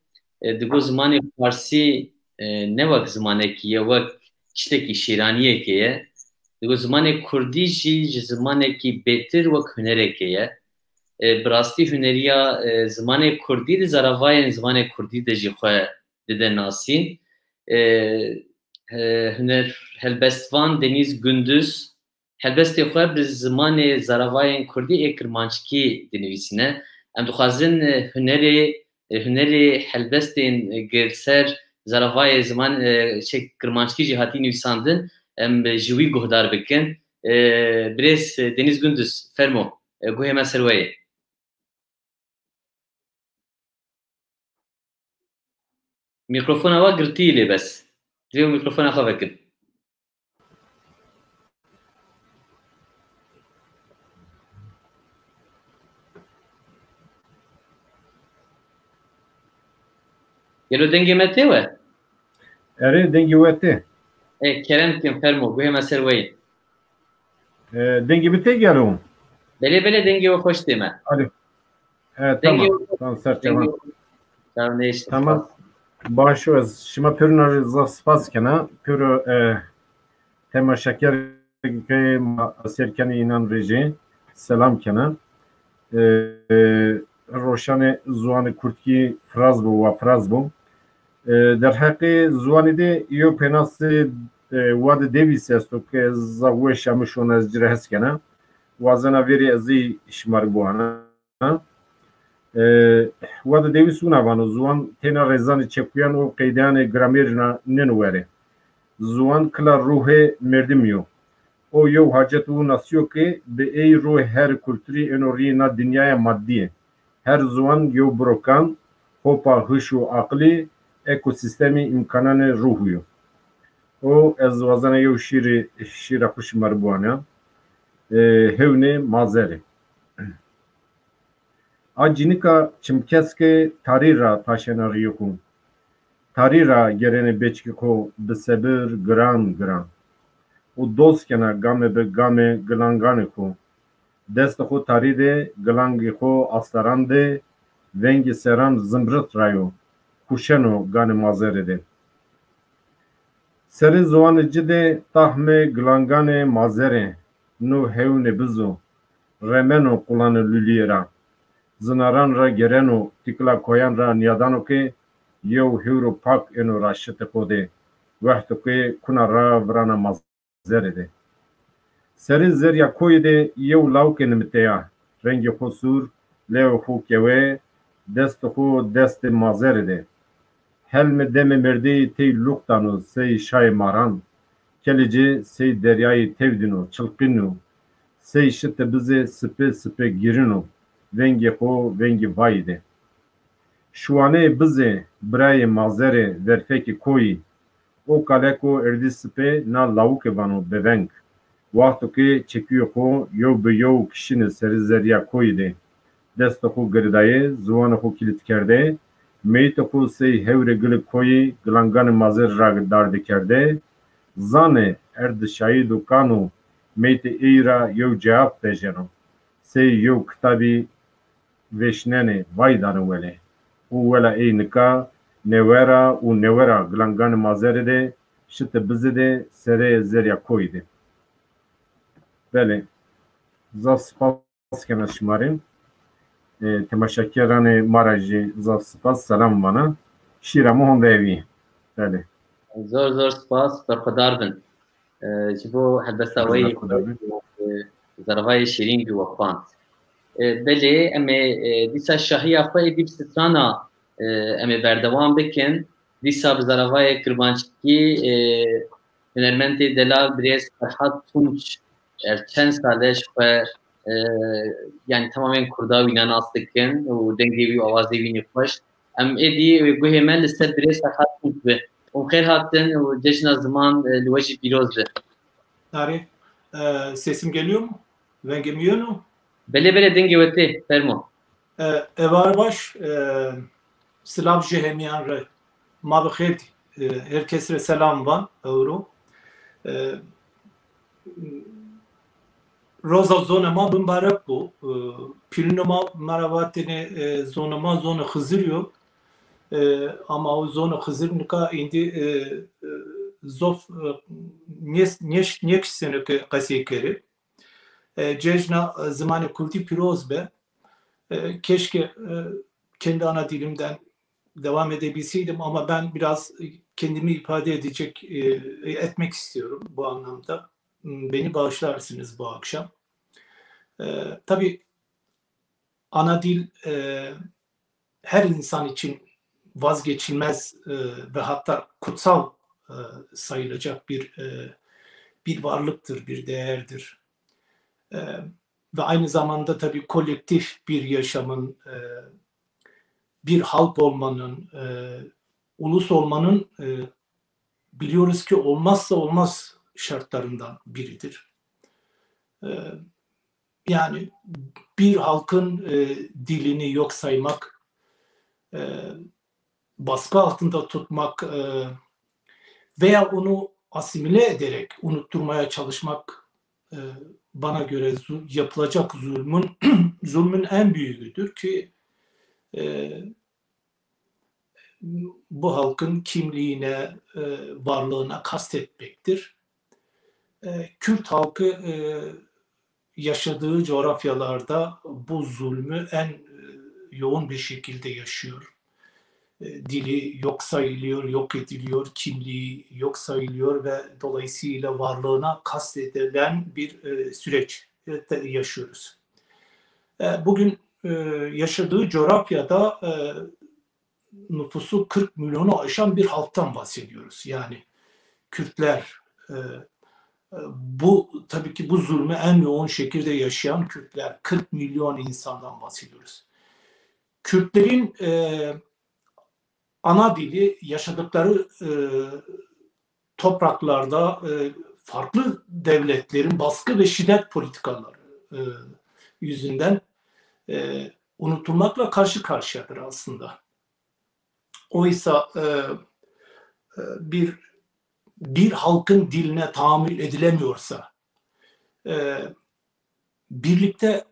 e, digot zimanê farsî, e, ne wek zimanekî ye, wek tiştekî şêraniyekê ye. Digot zimanê kurdî jî ji zimanekî bêtir wek hunerekê ye. E, bi rastî huneriya, e, zimanê kurdî di zaravayên zimanê kurdî de jî xwe dide nasîn. E, e, huner helbestvan Denîz Gunduz, helbestê xwe bi zimanê zaravayên kurdî ê kirmanckî dinivîsîne. Em dixwazin, e, hunerê, e, hunerê helbestên, e, li ser zaravayê ziman, e, şey, kirmanckî jî hatî nivîsandin, em ji wî guhdar bikin. E, birêz, e, Denîz Gunduz, fermo, e, guhê me ser we ye. Mîkrofona we girtî lê bes. Divê mîkrofona xwe vekin. Gelo dengê me tê we? Erê, dengê we tê. Ê, kerem bikin, fermo, guhê me ser we ye. E, dengê min tê gelo? Belê, belê, dengê we xweş tê me. Alo. E, Dengê tamam. we Tamam, ser dengê çavan. we Tamam, neyse. Tamam. Baş o, ez şima pêro na zaf spas kena. Pêro, e, temaşeker ke ma sêr kenê înan rê jî selam kena. E, e, roşanê ziwanê kurdkî firaz bû, wa firaz bû. E, derheqê ziwanê de yew pênasê, e, wa de devîs esto ke zaf weş e, min şona ez ci re hes kena. Wazena vêrê ez ê şima re biwana. E, wa de devîs wina vano, ziwan têna rêzanê çekuyan û qeydeyanê gramerî na nêno were. Ziwan kila ruhê merdimî yo. O yew hacet û nasî yo ke bi ey ruhê her kulturî êno rîyê na dinyaya madî ye. Her ziwan yew brokan, hopa hiş û aqilî, ekosîstemî îmkananê ruhî yo. û ez wazena yew şîrê, şîra xwe ji me re biwana. E, Hewnê Mazerê. A cînika çimkeskê tarî ra taşena riyê xwe. Tarî ra gerêne bêçikê xwe bi sebir giran giran. Û doz kena game bi game gilanganê xwe. Destê xwe tarî de gilangê xwe asteran de, vengê seran zimrit rayo, kuşeno ganê mazerê de. Serê ziwanê ci de tahmê gilanganê mazerê, no hewnê bizo, remeno qulanê luliyê ra. Zinaran ra gereno, tîkila koyan ra niyadano ke yew hewro pak êno ra şitê xo de, wexto ke kuna ra virana mazerê de. Serê zerya koyê de yew lawikê nimiteya, rengê xo sûr, lewê xo kewe, destê xo destê mazerê de. Helmê demê mêrdeyê tey luqtano sey şayê maran, kelê ci sey deryayê tevdîno, çilqîno, sey şitê bizê sipê sipê girîno, vengê xo vengê vayî de. Şiwaneyê bizê, birayê mazerê, verfekê koyî, o kaleko erdî sipê na lawikê vano beveng. Wexto ke çekuyê xo yew bi yew kişîne serê zerya koyî de, destê xo giridayê, ziwanê xo kilît kerdê, meytê xo sey hewrê gilê koyî gilanganê mazerê ra dardê kerdê, zanê erd şahîd û kano meytê êyî ra yew cewab pejeno. Sey yew kitabî vêşnenê, vay dane welê. Û wela êy nika newe ra û newe ra gilanganê mazerê de, şitê bizê de, serê zerya koyî de. Belê, zaf spas kena şima rê. E, temaşekeranê ma ra jî zaf spas, selam vana. Şîra me honde evî. Belê. Zor zor spas, berxwedar bin. E, ji bo helbesta we yî, e, zervayê şîrîn bi we xwend. E, belê, em ê, e, dîsa şahiya xwe êdî bi strana, e, em ê berdewam bikin. Dîsa bi zervayê kirmanckî, e, hunermendê delal birêz Ferhat Tunç, ev çend sal e ji xwe, e, yanî temamên Kurda wî ne nas dikin û dengê wî û awazê wî nî xweş. Em êdî guhê me li ser birêz Ferhat Tunç be. Û xêr hatin û cejna ziman, e, li we jî pîroz be. Tarih, e, sesim geliyor mu? Vengim yiyor mu? Belê, belê, dengê we tê, fermo. E, êvar baş, e, silav ji hemiyan re. Ma bi xêr dî. E, her kes re selam van, ewro. E, roza zonê ma bimbarek bo. E, pîlûnê ma, me re vatêne, e, zonê ma, zonê Xizir yo. E, ama o zonê Xizir nika îndî, e, e, zof, e, nês-, nêş-, nêkişsêne ke qesey kerê. E, cejna, e, zimanê kurdî pîroz be. E, keşke, e, kendi ana dilimden devam edebilseydim ama ben biraz kendimi ifade edecek, e, etmek istiyorum bu anlamda. M, beni bağışlarsınız bu akşam. E, tabii ana dil, e, her insan için vazgeçilmez, e, ve hatta kutsal, e, sayılacak bir, e, bir varlıktır, bir değerdir. E, ve aynı zamanda tabii kolektif bir yaşamın, e, bir halk olmanın, e, ulus olmanın, e, biliyoruz ki olmazsa olmaz şartlarından biridir. E, yani bir halkın, e, dilini yok saymak, e, baskı altında tutmak, e, veya onu asimile ederek unutturmaya çalışmak, e, bana göre zu-, yapılacak zulmün, zulmün en büyüğüdür ki, e, bu halkın kimliğine, e, varlığına kastetmektir. E, Kürt halkı, e, yaşadığı coğrafyalarda bu zulmü en, e, yoğun bir şekilde yaşıyor. E, dili yok sayılıyor, yok ediliyor, kimliği yok sayılıyor ve dolayısıyla varlığına kastedilen bir, e, süreç, e, de yaşıyoruz. E, bugün, e, yaşadığı coğrafyada, e, nüfusu kırk milyonu aşan bir halktan bahsediyoruz. Yani Kürtler, e, e, bu, tabii ki bu zulmü en yoğun şekilde yaşayan Kürtler, kırk milyon insandan bahsediyoruz. Kürtlerin, e, ana dili, yaşadıkları, e, topraklarda e, farklı devletlerin baskı ve şiddet politikaları e, yüzünden e, unutulmakla karşı karşıyadır aslında. Oysa e, e, bir bir halkın diline tahammül edilemiyorsa, e, birlikte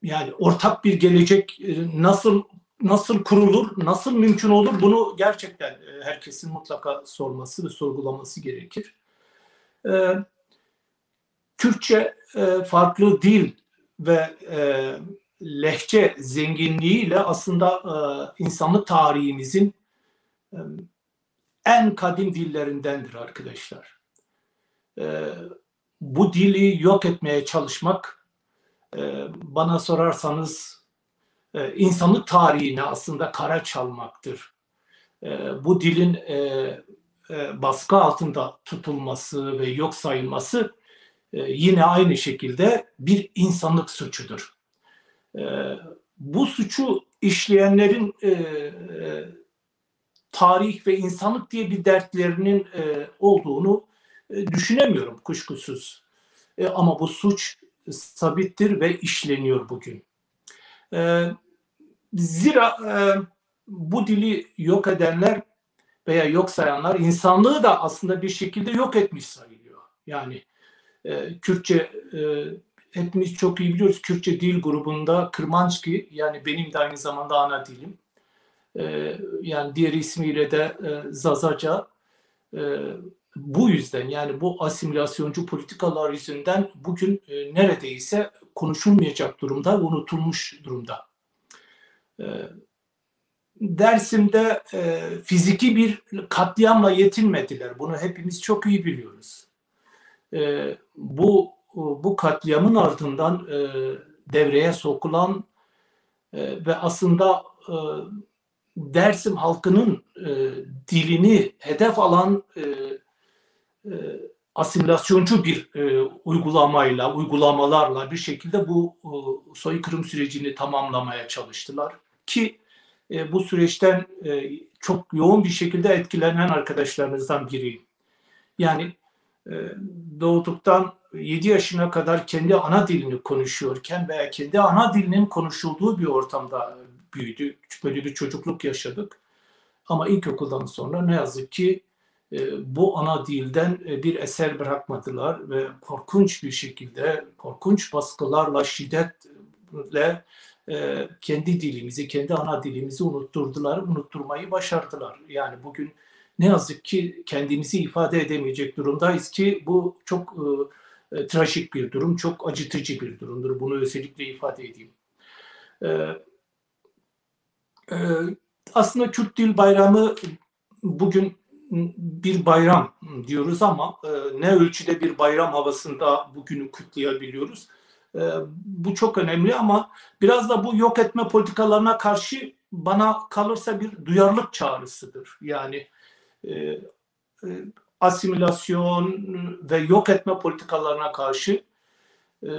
yani ortak bir gelecek e, nasıl nasıl kurulur, nasıl mümkün olur, bunu gerçekten e, herkesin mutlaka sorması ve sorgulaması gerekir. E, Kürtçe e, farklı dil ve e, lehçe zenginliğiyle aslında e, insanlık tarihimizin e, en kadim dillerindendir arkadaşlar. E, bu dili yok etmeye çalışmak e, bana sorarsanız e, insanlık tarihine aslında kara çalmaktır. E, bu dilin e, e, baskı altında tutulması ve yok sayılması e, yine aynı şekilde bir insanlık suçudur. E, bu suçu işleyenlerin e, e, tarih ve insanlık diye bir dertlerinin e, olduğunu e, düşünemiyorum kuşkusuz. E, ama bu suç sabittir ve işleniyor bugün. E, zira e, bu dili yok edenler veya yok sayanlar insanlığı da aslında bir şekilde yok etmiş sayılıyor. Yani e, Kürtçe e, hepimiz çok iyi biliyoruz. Kürtçe dil grubunda Kırmançki, yani benim de aynı zamanda ana dilim. E, yani diğer ismiyle de e, Zazaca. E, bu yüzden, yani bu asimilasyoncu politikalar yüzünden bugün e, neredeyse konuşulmayacak durumda, unutulmuş durumda. E, Dersim'de e, fiziki bir katliamla yetinmediler. Bunu hepimiz çok iyi biliyoruz. E, bu bu katliamın ardından e, devreye sokulan e, ve aslında e, Dersim halkının e, dilini hedef alan e, e, asimilasyoncu bir e, uygulamayla, uygulamalarla bir şekilde bu e, soykırım sürecini tamamlamaya çalıştılar. Ki e, bu süreçten e, çok yoğun bir şekilde etkilenen arkadaşlarınızdan biriyim. Yani e, doğduktan yedi yaşına kadar kendi ana dilini konuşuyorken veya kendi ana dilinin konuşulduğu bir ortamda büyüdü. Böyle bir çocukluk yaşadık. Ama ilkokuldan sonra ne yazık ki e, bu ana dilden e, bir eser bırakmadılar ve korkunç bir şekilde, korkunç baskılarla, şiddetle e, kendi dilimizi, kendi ana dilimizi unutturdular, unutturmayı başardılar. Yani bugün ne yazık ki kendimizi ifade edemeyecek durumdayız ki bu çok e, e, trajik bir durum, çok acıtıcı bir durumdur. Bunu özellikle ifade edeyim. E, e, aslında Kürt Dil Bayramı bugün bir bayram diyoruz ama e, ne ölçüde bir bayram havasında bugünü kutlayabiliyoruz? E, bu çok önemli ama biraz da bu yok etme politikalarına karşı bana kalırsa bir duyarlılık çağrısıdır. Yani e, e, asimilasyon ve yok etme politikalarına karşı e,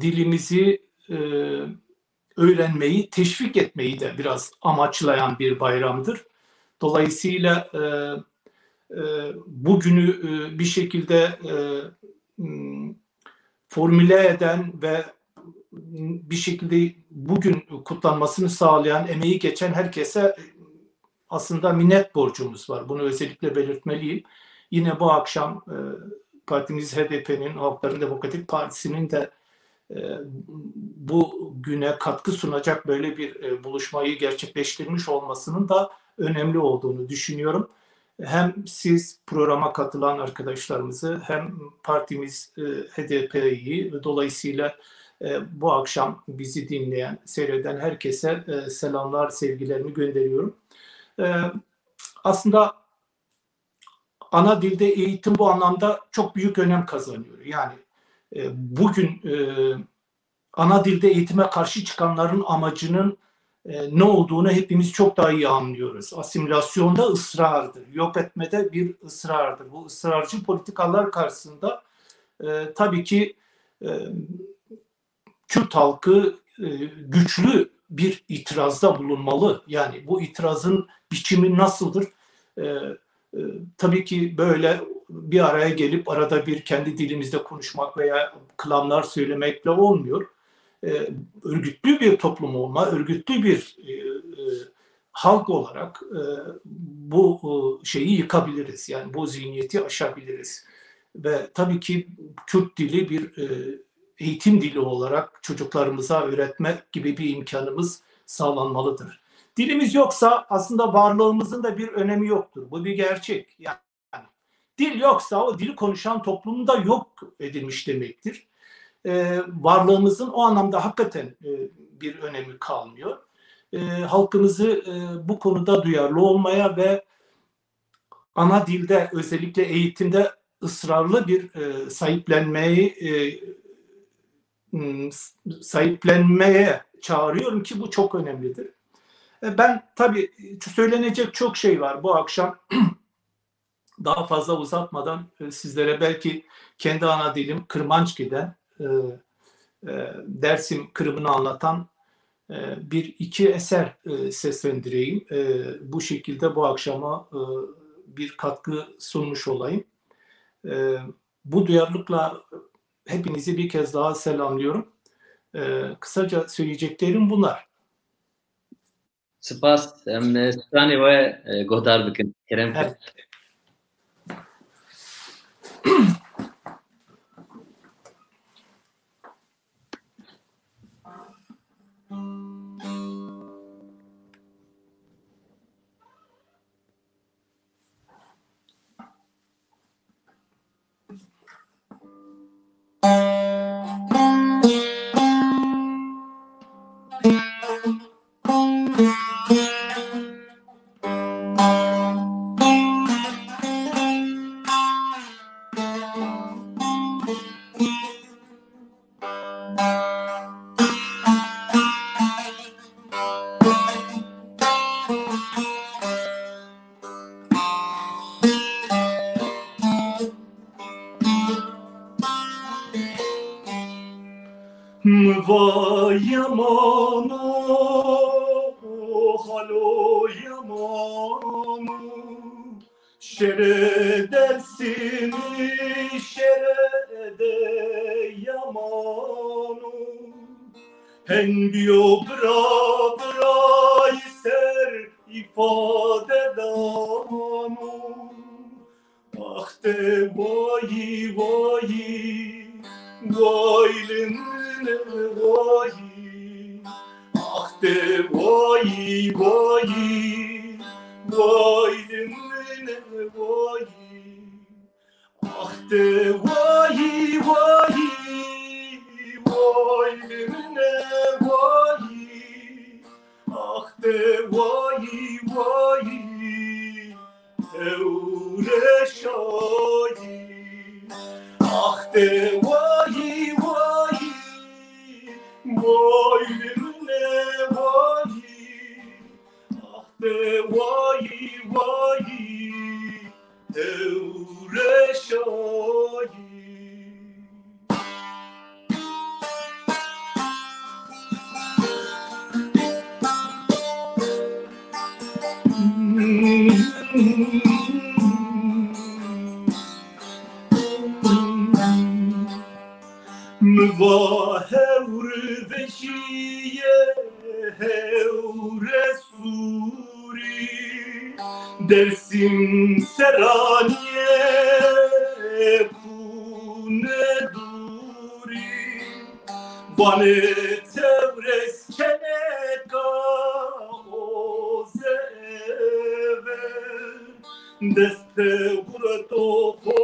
dilimizi e, öğrenmeyi, teşvik etmeyi de biraz amaçlayan bir bayramdır. Dolayısıyla e, e, bugünü e, bir şekilde e, m, formüle eden ve bir şekilde bugün kutlanmasını sağlayan, emeği geçen herkese aslında minnet borcumuz var. Bunu özellikle belirtmeliyim. Yine bu akşam e, partimiz H D P'nin, Halkların Demokratik Partisi'nin de e, bu güne katkı sunacak böyle bir e, buluşmayı gerçekleştirmiş olmasının da önemli olduğunu düşünüyorum. Hem siz programa katılan arkadaşlarımızı hem partimiz e, H D P'yi ve dolayısıyla e, bu akşam bizi dinleyen, seyreden herkese e, selamlar, sevgilerimi gönderiyorum. E, aslında ana dilde eğitim bu anlamda çok büyük önem kazanıyor. Yani e, bugün e, ana dilde eğitime karşı çıkanların amacının e, ne olduğunu hepimiz çok daha iyi anlıyoruz. Asimilasyonda ısrardır, yok etmede bir ısrardır. Bu ısrarcı politikalar karşısında e, tabii ki e, Kürt halkı e, güçlü bir itirazda bulunmalı. Yani bu itirazın biçimi nasıldır? E, E, tabii ki böyle bir araya gelip arada bir kendi dilimizde konuşmak veya klamlar söylemekle olmuyor. E, örgütlü bir toplum olma, örgütlü bir e, e, halk olarak e, bu e, şeyi yıkabiliriz. Yani bu zihniyeti aşabiliriz. Ve tabii ki Kürt dili bir e, eğitim dili olarak çocuklarımıza öğretmek gibi bir imkanımız sağlanmalıdır. Dilimiz yoksa aslında varlığımızın da bir önemi yoktur. Bu bir gerçek. Yani dil yoksa o dili konuşan toplumda yok edilmiş demektir. E, varlığımızın o anlamda hakikaten e, bir önemi kalmıyor. E, halkımızı e, bu konuda duyarlı olmaya ve ana dilde, özellikle eğitimde ısrarlı bir e, sahiplenmeyi e, m, s- sahiplenmeye çağırıyorum ki bu çok önemlidir. E, ben tabii söylenecek çok şey var bu akşam. Daha fazla uzatmadan e, sizlere belki kendi ana dilim Kırmançkiden e, e, Dersim Kırım'ını anlatan e, bir iki eser e, seslendireyim. E, bu şekilde bu akşama e, bir katkı sunmuş olayım. E, bu duyarlılıkla hepinizi bir kez daha selamlıyorum. E, kısaca söyleyeceklerim bunlar. Spas, em stranê we e, guhdar bikin. Kerem kir. Evet. Vay yaman o, halo yaman o. Şere Dersimî şere de yaman o. Hengiyo bira birayî ser îfade dano. Ax te wayî wayî, way li min wayî. Ax te wayî wayî, way li min wayî. Ax te wayî wayî, way li min wayî. Ax te wayî wayî, ew reşayî. Ax te wayî wayî, way li min wayî. Ax te wayî wayî, ew reşayî. Mi va hewr vejî ye, hewre sûrî. Dersim seraniye ku ne dûrî. Vanê Tewres çeneka oze eve. Dest pê gureto xo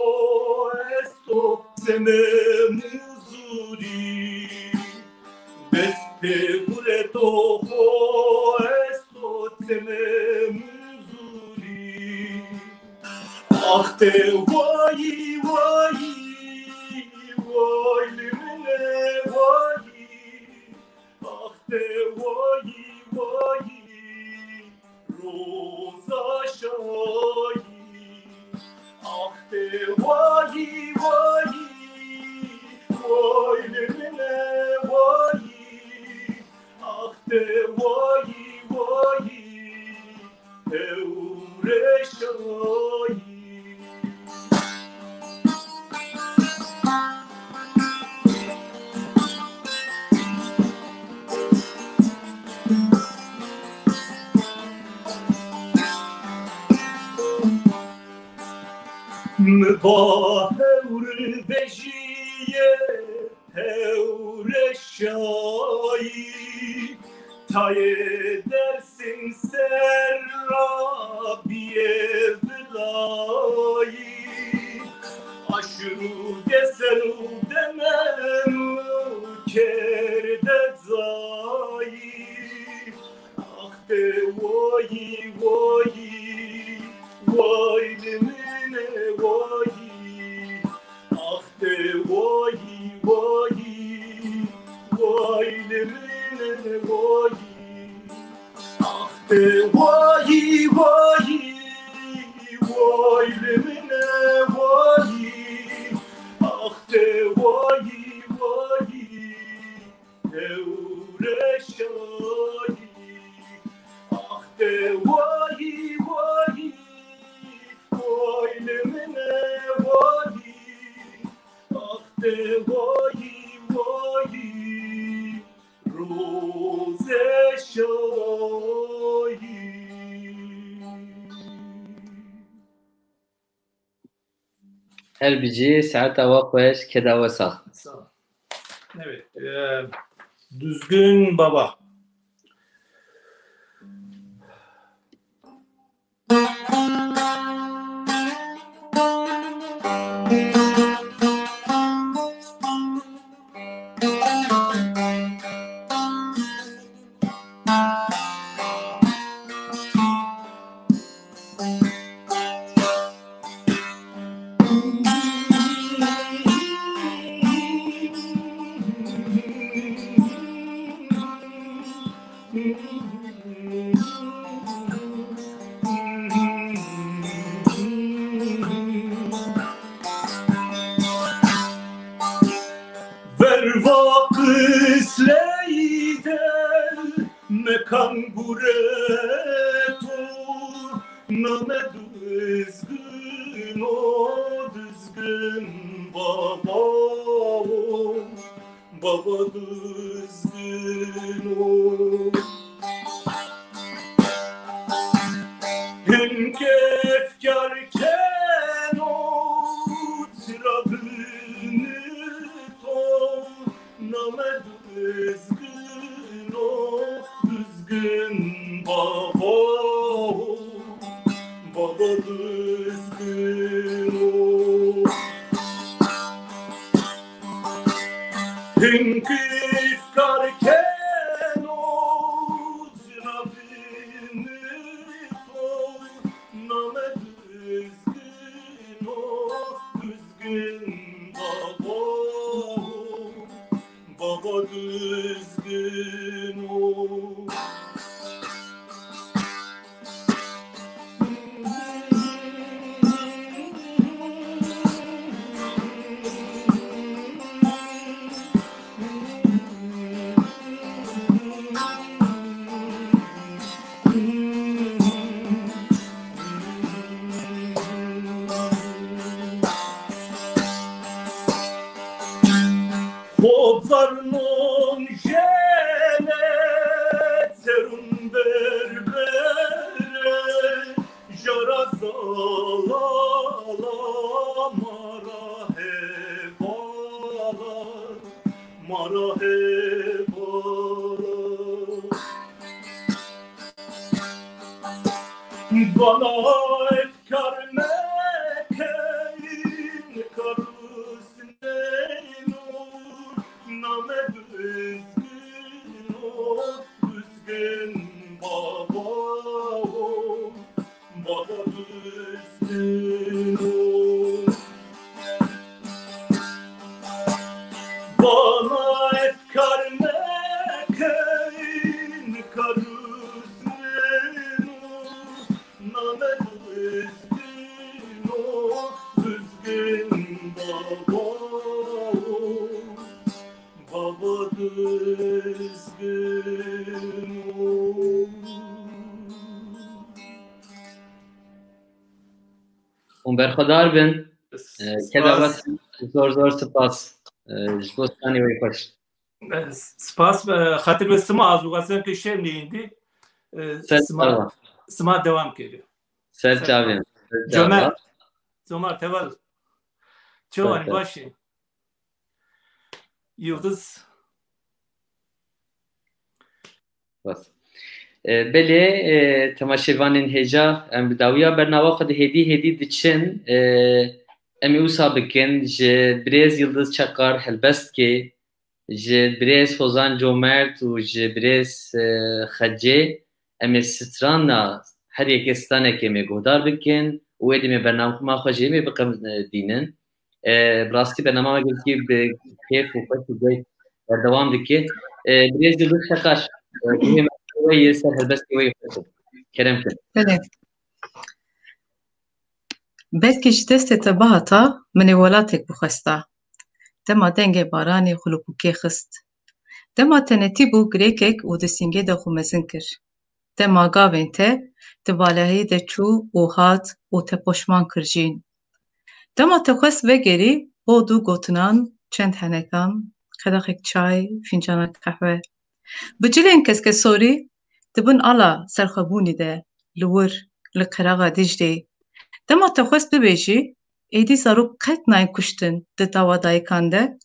esto, semê muzurî. Dest pê gureto xo esto, semê muzurî. Ax te wayî wayî, way li min wayî. Ax te wayî wayî, roza şayî. Ax te wayî wayî, way li min wayî. Ax te wayî wayî, ew reşayî. Mi va hewr vejîye hewreşayî, tayê Dersim ser ra biyê vilayî, aşir û gesen û demen û kerde zayî. Ax te wayî, wayî, way li min e wayî. Ax te wayî, wayî, way li min e wayî. Ax te wayî, wayî, way li min e wayî. Ax te wayî, wayî, hewreşayî. Ax te wayî, wayî, way li min e wayî. Ax te wayî, wayî, rozeşayî. Her bicî saeta we xweş, keda we sax. Sağ ol. Evet, e, Düzgün Baba. Verva qisleyî de mekan gureto, name Dizgin o, Dizgin baba o, baba Dizgin o. Hin kefkar keno, çira binito, name Dizgin o, Dizgin baba o, baba Dizgin o. Hin kefkar keno, çira binito, name Dizgin o, Dizgin baba o, baba Dizgin o. Xozar non jene serun berbere, jara zalala mara hevala, mara hevala. Bana efkar nekeyin karus neyno, name Dizgin o, Dizgin baba o, baba Dizgin o. Bana efkar nekeyin karus neyno, name Dizgin o, Dizgin baba o, baba Dizgin o. Berxwedar bin. Keda Bas, zor zor spas ji bo stranê wê xweş. Spas. Xatir ve sima az û gazen ke şev neyindi. Sima devam kedi. Ser çavên. Cömert. Cömert, heval. Çawanî, baş e? Yıldız. Belê, temaşevanên hêja, em bi dawiya bernama xwe de hêdî hêdî diçin. Em ê wisa bikin, ji birêz Yildiz Çekar helbestkê, ji birêz Hozan Comert û ji birêz Xecê em ê strana, her yekê stranekê em ê guhdar bikin û êdî em ê bernama xwe jê em ê biqedînin. Bi rastî bernama me gelkî bi kêf û xweş û guhê berdewam dike. Birêz Yildiz Çekar, guhê me wê yê ser helbestê wê yê xweş. Kerem kin. Belê. Belkî ji destê te bihata, min ê welatek bixwesta. Dema dengê baranê xulupûkê xist. Dema tenetî bû girêkek û di sîngê de xwe mezin kir. Dema gavên te di balahiyê de çû û hat û te poşman kir jîn. Dema te xwest vegerî, bo du gotinan, çend henekan, qedexek çay, fîncanek qehwe. Bi cilên keskesorî di bin ala serxwebûnî de, li wir, li qeraxa Diclê. Dema te xwest bibêjî, êdî zarok qet nayên kuştin di tawa dayikan de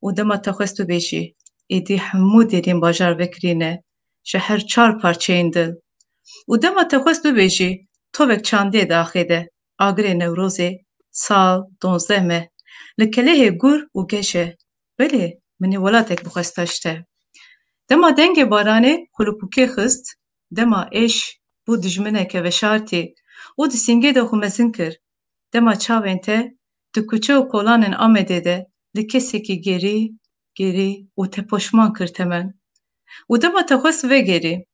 û dema te xwest bibêjî, êdî hemû deriyên bajar vekirî ne, ji her çar parçeyên dil. Û dema te xwest bibêjî, tovek çandiyê di axê de, agirê Newrozê, sal, donzdeh meh, li kelehê gur û geş e. Belê, min ê welatek bixwesta ji te. Dema dengê baranê xulupûkê xist, dema êş bû dijmineke veşartî û di sîngê de xwe mezin kir, dema çavên te di kuçe û kolanên Amedê de li kesekî gerî, gerî û te poşman kir temen. Û dema te xwest vegerî,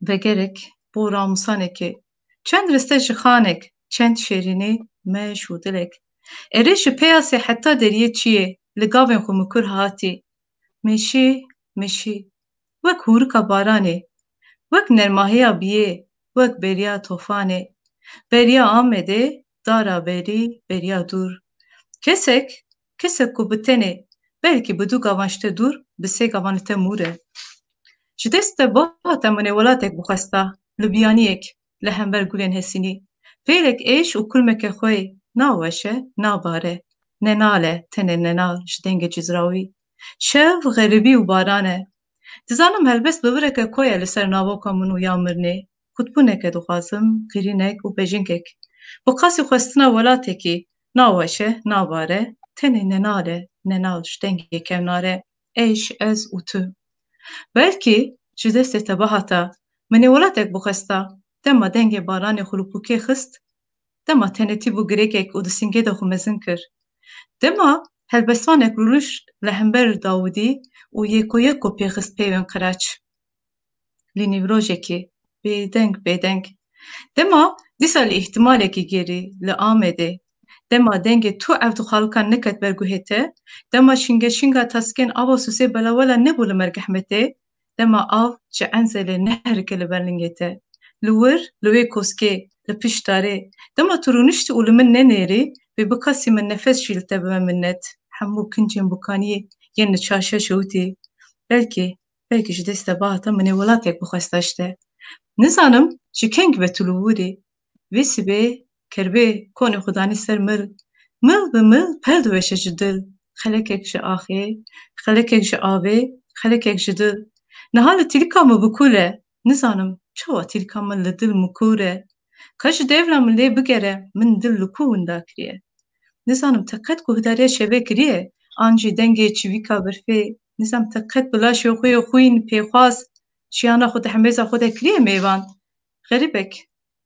vegerek, bo ramûsanekê, çend riste ji xanek, çend şêrînî, meş û dilek. Erê ji peyasê heta deriyê çiyê li gavên xwe mikur hatî. Meşî, meşî. Wek hûrika baranê, wek nermahiya biyê, wek beriya tofanê. Beriya Amedê, dara berî, beriya dûr. Kesek, kesek ku bi tenê, belkî bi du gavan ji te dûr, bi sê gavan li te mûr e. Ji dest te bihata min ê welatek bixwesta, li biyaniyek, li hember gulên hesînî. Pêlek êş û kulmeke xweyî, na weş e, na bar e. Nenal e, tenê nenal ji dengê cizrawî. Şev, xeribî û baran e. Dizanim helbest bivireke koy e li ser navoka min û ya mirinê. Xutbûneke dixwazim, qîrînek û pejînkek. Bi qasî xwestina welatekî, na weş e, na bar e, tenê nenal e, nenal ji dengê kevnar e. Êş, ez û tu. Belkî ji destê te bihata, min ê welatek bixwesta, dema dengê baranê xulupûkê xist, dema tenetî bû girêkek û di sîngê de xwe mezin kir. Dema helbestvanek rûnişt li hember Dawidî û yeko yeko pêxist peyvên qiraç. Li nîvrojekê, bêdeng bêdeng. Dema dîsa li îhtimalekî gerî, li Amedê. Dema dengê tu ev du xalikan neket ber guhê te, dema şingeşinga taskên ava Sûsê belawela nebû li mergehmetê, dema av ji enzelê neherike li ber lingê te. Li wir, li wê koskê, li pişt darê, dema tu rûniştî û li min nenêrî, bê bi qasî min nefes jî li te bime minnet. Hemû kincên bukaniyê yên li çarşe şewitî. Belkî, belkî ji dest te bihata min ê welatek bixwesta ji te. Nizanim ji keng be tu li wir î. Vê sibê kerbê konê xwe danî ser mil. Mil bi mil per diweşe ji dil. Xelekek ji axê, xelekek ji avê, xelekek ji dil. Niha li tîlika min bikûl e. Nizanim çawa tîlika min li dil mikûr e. Ka ji dêvla min lê bigere, min dil li ku winda kiriye. Nizanim te qet guhdariya şevê kiriye, an jî dengê çivîka berfê. Nizanim te qet bi laşê xwe yê xwîn, pêxwaz, jiyana xwe di hemêza xwe de kiriye mêvan. Xerîbek,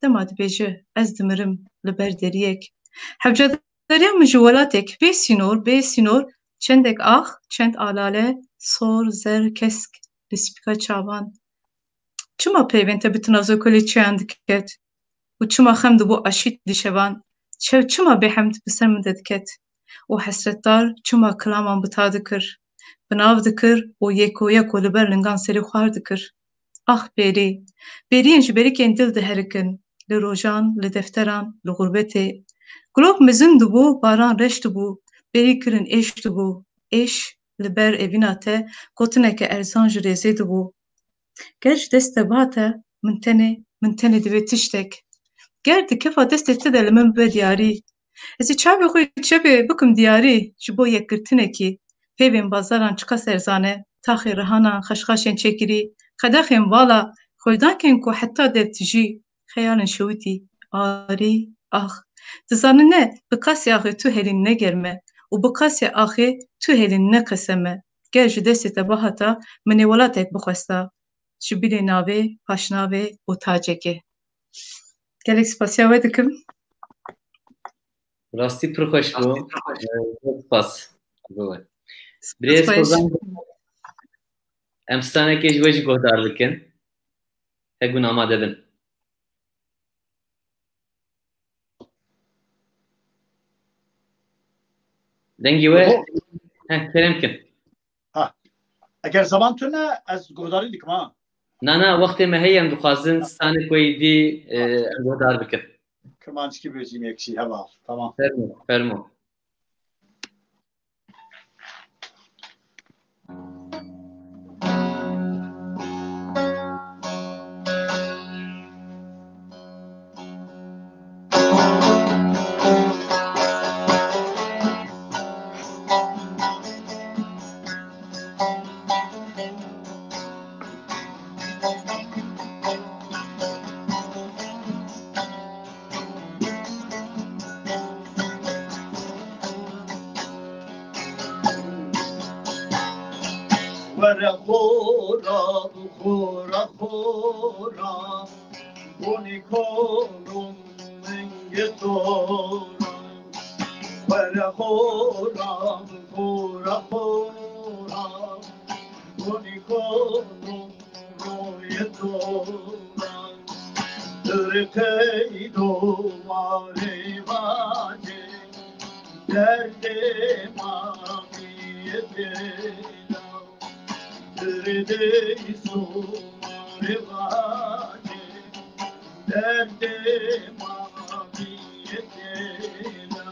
dema dibêje, ez dimirim li ber deriyek. Hevcadariya min ji welatek bê sînor, bê sînor, çendek ax, çend alale, sor, zer, kesk, li spîka çavan. Çima peyvên te bi tinazokolê çiyan diket? Û çima xem dibû aşît di şevan? Çev çima bêhemd bi ser min de diket? Û hesretdar çima kilaman bi ta dikir? Bi nav dikir û yeko yeko li ber lingan serê xwar dikir. Ax bêrî, bêriyên ji berîkên dil diherikin, li rojan, li defteran, li xurbetê. Gulok mizin dibû, baran reş dibû, berî kirin êş dibû. Êş li ber evîna te gotineke erzan ji rêzê dibû. Ger ji dest te bihate, min tenê, min tenê divê tiştek. Ger di kefa destê te de li min bibe diyarî. Ez ê çavê xwe çepê bikim diyarî ji bo yekgirtinekî. Peyvên bazaran çiqas erzan e, taxê rihanan, xeşxaşên çêkirî, qedexên vala, xweldankên ku heta dev tijî, xeyalên şewitî, arî, ax. Dizanin ne, bi qasê axê tu helîn ne germ e û bi qasê axê tu helîn ne qesem e. Ger ji destê te bihata, min ê welatek bixwesta. Ji bilê navê, paşnavê û tacekê. Gelek spasiya we dikim. Rastî pir xweş bû. Ee, Zor spas. Bû. Birêz Xozan, em stranekê ji we jî guhdar bikin. Hegûn amade bin. Dengê we. Heh, kerem kin. Ha. Eger zeman tune, ez guhdarî dikim, ha. Na, na, wextê me heye, em dixwazin stanek weyî dî, e, em guhdar bikin. Kirmanckî bêjîm yek jî, heval. Tamam. Fermo, fermo. Were xora, xora, xora, bonî kolum mingê tora. Were xora, xora, xora, bonî kolum royê tora. Tirkey do marê vacê, derdê ma biyê têla. Derdê so marê vacê, derdê ma biyê têla.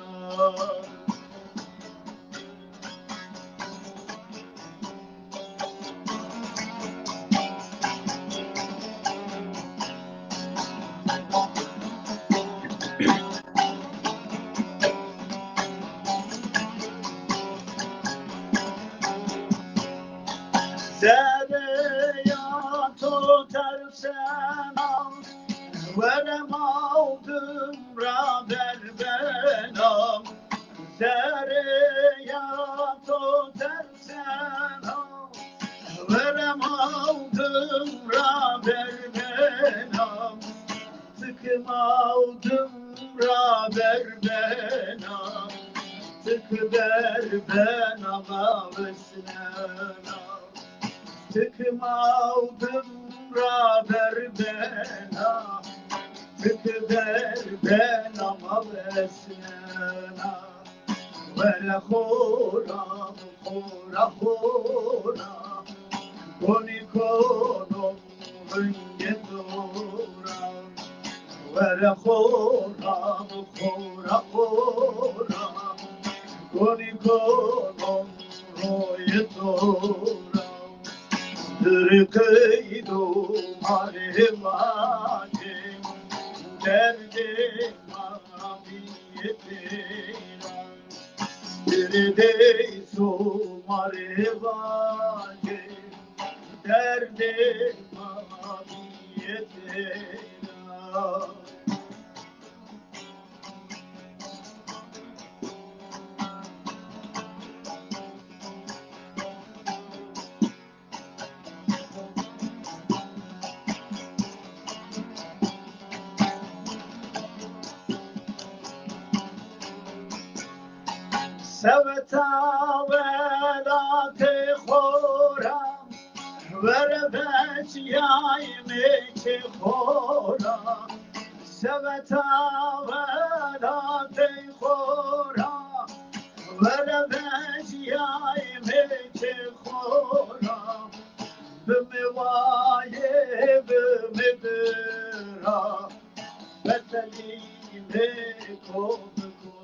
Sereya to tersena, were mawdim ra berbena. Sereya to tersena, were mawdim ra berbena. Tik mawdim ra berbena, tik berbena mavesnena. Tik mawdim ra berbena, tik berbena mavesnena. Were xora, xora, xora, konî kono ringê tora. Were xora, xora, xora, konî kono royê tora. Tirkey do marê vacê, derdê ma biyê têla. Derdê so marê vacê, derdê ma biyê têla. Seveta welatê xora, were veciyayê mêçê xora. Seveta welatê xora, were veciyayê mêçê xora. Bimê wayê, bimê bira, betelî mêko biko.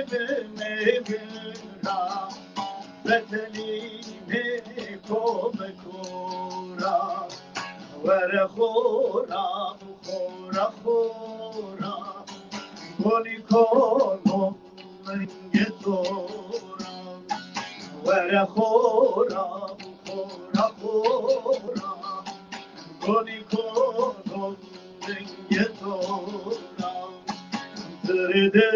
Mevra, betelî mê ko bi kora, were xora, xora, xora, konî kono lingê tora, were xora, xora, xora, konî kono lingê tora, diridê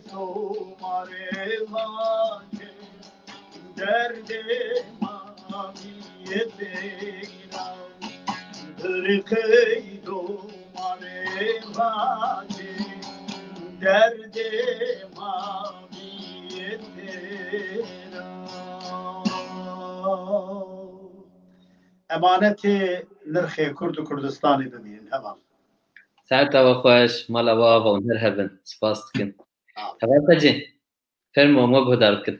somarê vake. Derdê ma biyê têra, diriqey domarê vacê, derdê ma biyê têra. Emanetê nirxê Kurd û Kurdistanê bimînin heval. Serta we xweş, mala we ava û nir hebin. Spas dikin. Sağ ol. Heval Xecî. Fermo, me guhdar bikin.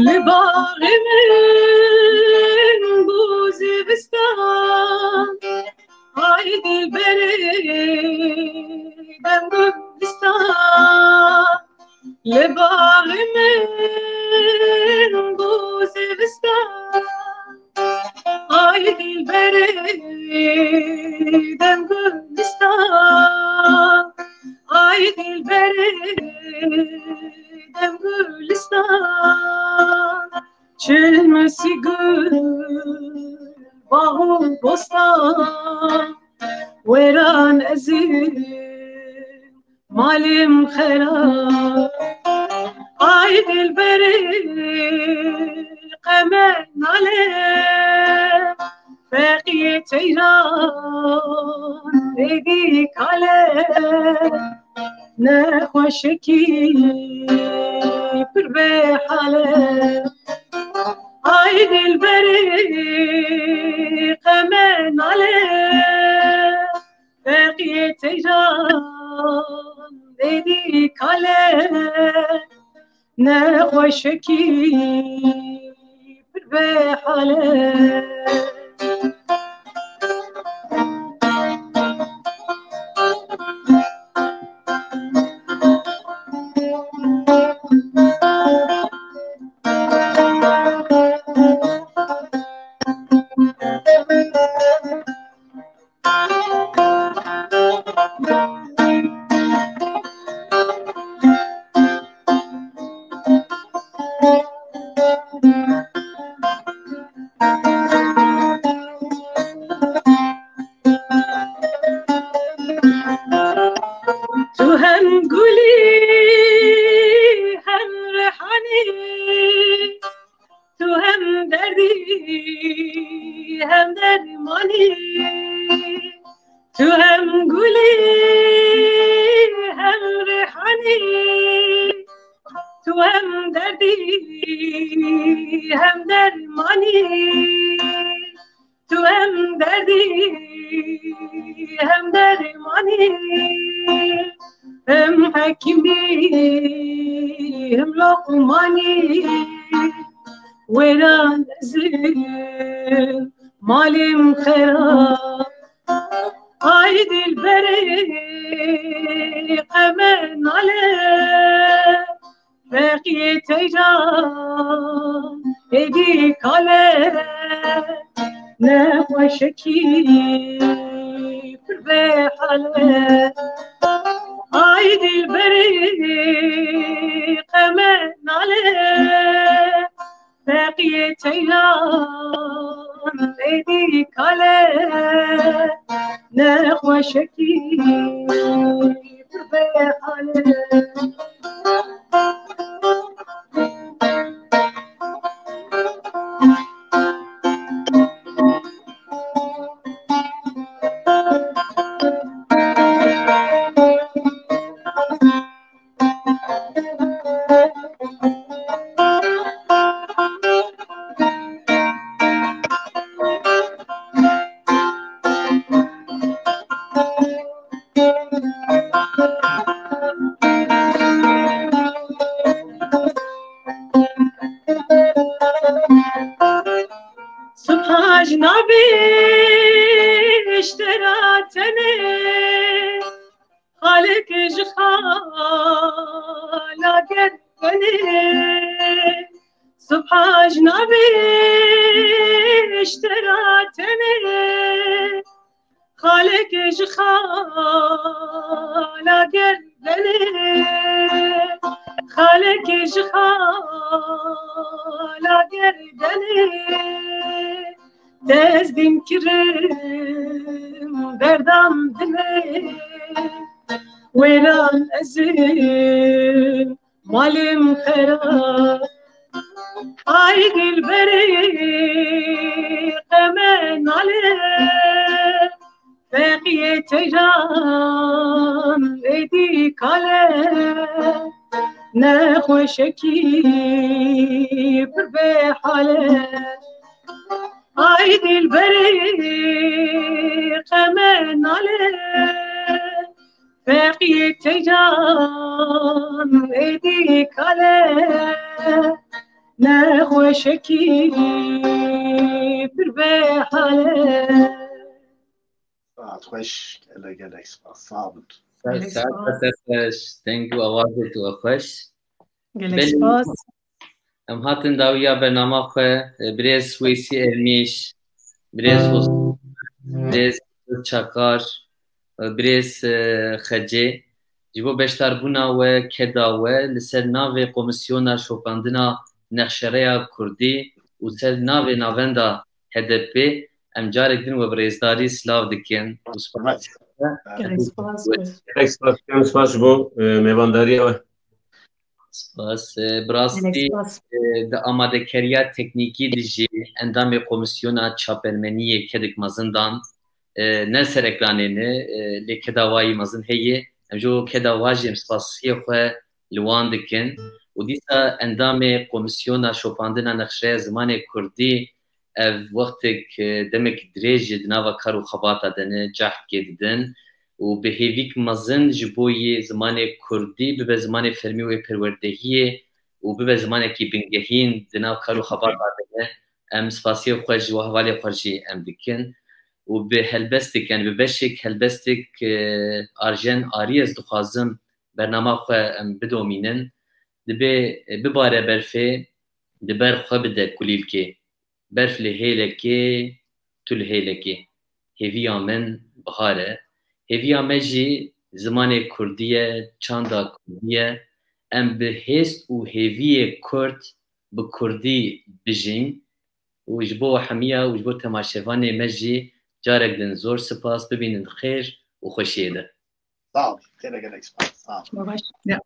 Li baxê min bû zivistan, ay dilberê dem gulîstan. Li baxê min bû zivistan, ay dilberê dem gulîstan, ay dilberê dem gulîstan. Çil misî gul, bax û bostan, wêran ez ê malê min xera. Ay dilberê qeme nale, feqiyê teyran êdî kale. Nexweşikî pir bê hale. Ay dilberê qeme nale, feqiyê teyran êdî kale. Nexweşikî pir bê hale. Tu hem gulî hem rehanî, tu hem derdî hem dermanî. Tu hem gulî hem rehanî, tu hem derdî hem dermanî. Tu hem derdî hem dermanî, hem hekîmî hem loqmanî. Wêran ez ê malê min xera. Ay dilberê qeme nale, feqiyê teyran êdî kale. Nexweşikî pir bê hale. Ay dilberê qeme nale, feqiyê teyran êdî kale. Nexweşikî pir Sibha ji navê ji te re tenê, Xalik ji xala gerdenê. Sibha ji navê ji te re tenê, Xalik ji xala gerdenê, Xalik ji xala gerdenê, tezdîn kirim berdan dinê, wêran ezim malim xera. Ay dilberê qeme nale, feqiyê teyran êdî kale, nexweşekî pir bê hale. Ay dilberê qeme nale, feqiyê teyran êdî kale, nexweşekî pir bê hale. Saet xweş, gelek gelek spas. Sağ olun. Gelek Saet spas. Xweş, deng û awazê tu xweş. Gelek Belê. spas. Em hatin dawiya bernama xwe, e, birêz Weysî Ermîş, birêz Hus-, birêz Çakar, e, birêz, e, Xecê, ji bo beşdarbûna we, keda we li ser navê Komîsyona Şopandina Nexşereya Kurdî û ser navê navenda H D P, em carek din we bi rêzdarî silav dikin û spas. Gelek spas. Gelek spas. Gelek spas ji bo, e, mêvandariya we. Spas. E, bi rastî, Gelek spas. e, di amadekariya teknîkî de jî endamê Komîsyona Çapermeniyê kedek mezin dan, e, ne ser ekranê ne, e, lê keda wayî mezin heye. Em ji bo keda wa jî em spasiyê xwe li wan dikin. Û dîsa endamê Komîsyona Şopandina Nexşeya Zimanê Kurdî, ev wextek, e, demek dirêj e di nava kar û xebata de ne, cehd kê didin û bi hêvîk mezin ji bo yê zimanê kurdî bibe zimanê fermî û ê perwerdehiyê û bibe zimanekî bingehîn di nav kar û xebata de ne. Em spasiyê xwe ji we hevalê xwe jî em dikin û bi helbestik, yani bi beşek helbestik, e, Arjen Arî ez dixwazim bernama xwe em bidomînin. Dibê, e, bibare berfê, di ber xwe bide kulîlkê. Berf li hêlekê, tu li hêlekê. Hêviya min bihar e. Hêviya me jî zimanê kurdî ye, çanda kurdî ye. Em bi hêst û hêviyê kurd bi kurdî bijîn. Û ji bo hemiya û ji bo temaşevanê me jî carek din zor spas, bibînin xêr û xweşiyê de. Sağ ol. Gelek gelek spas. Sağ ol. Baş. Ya.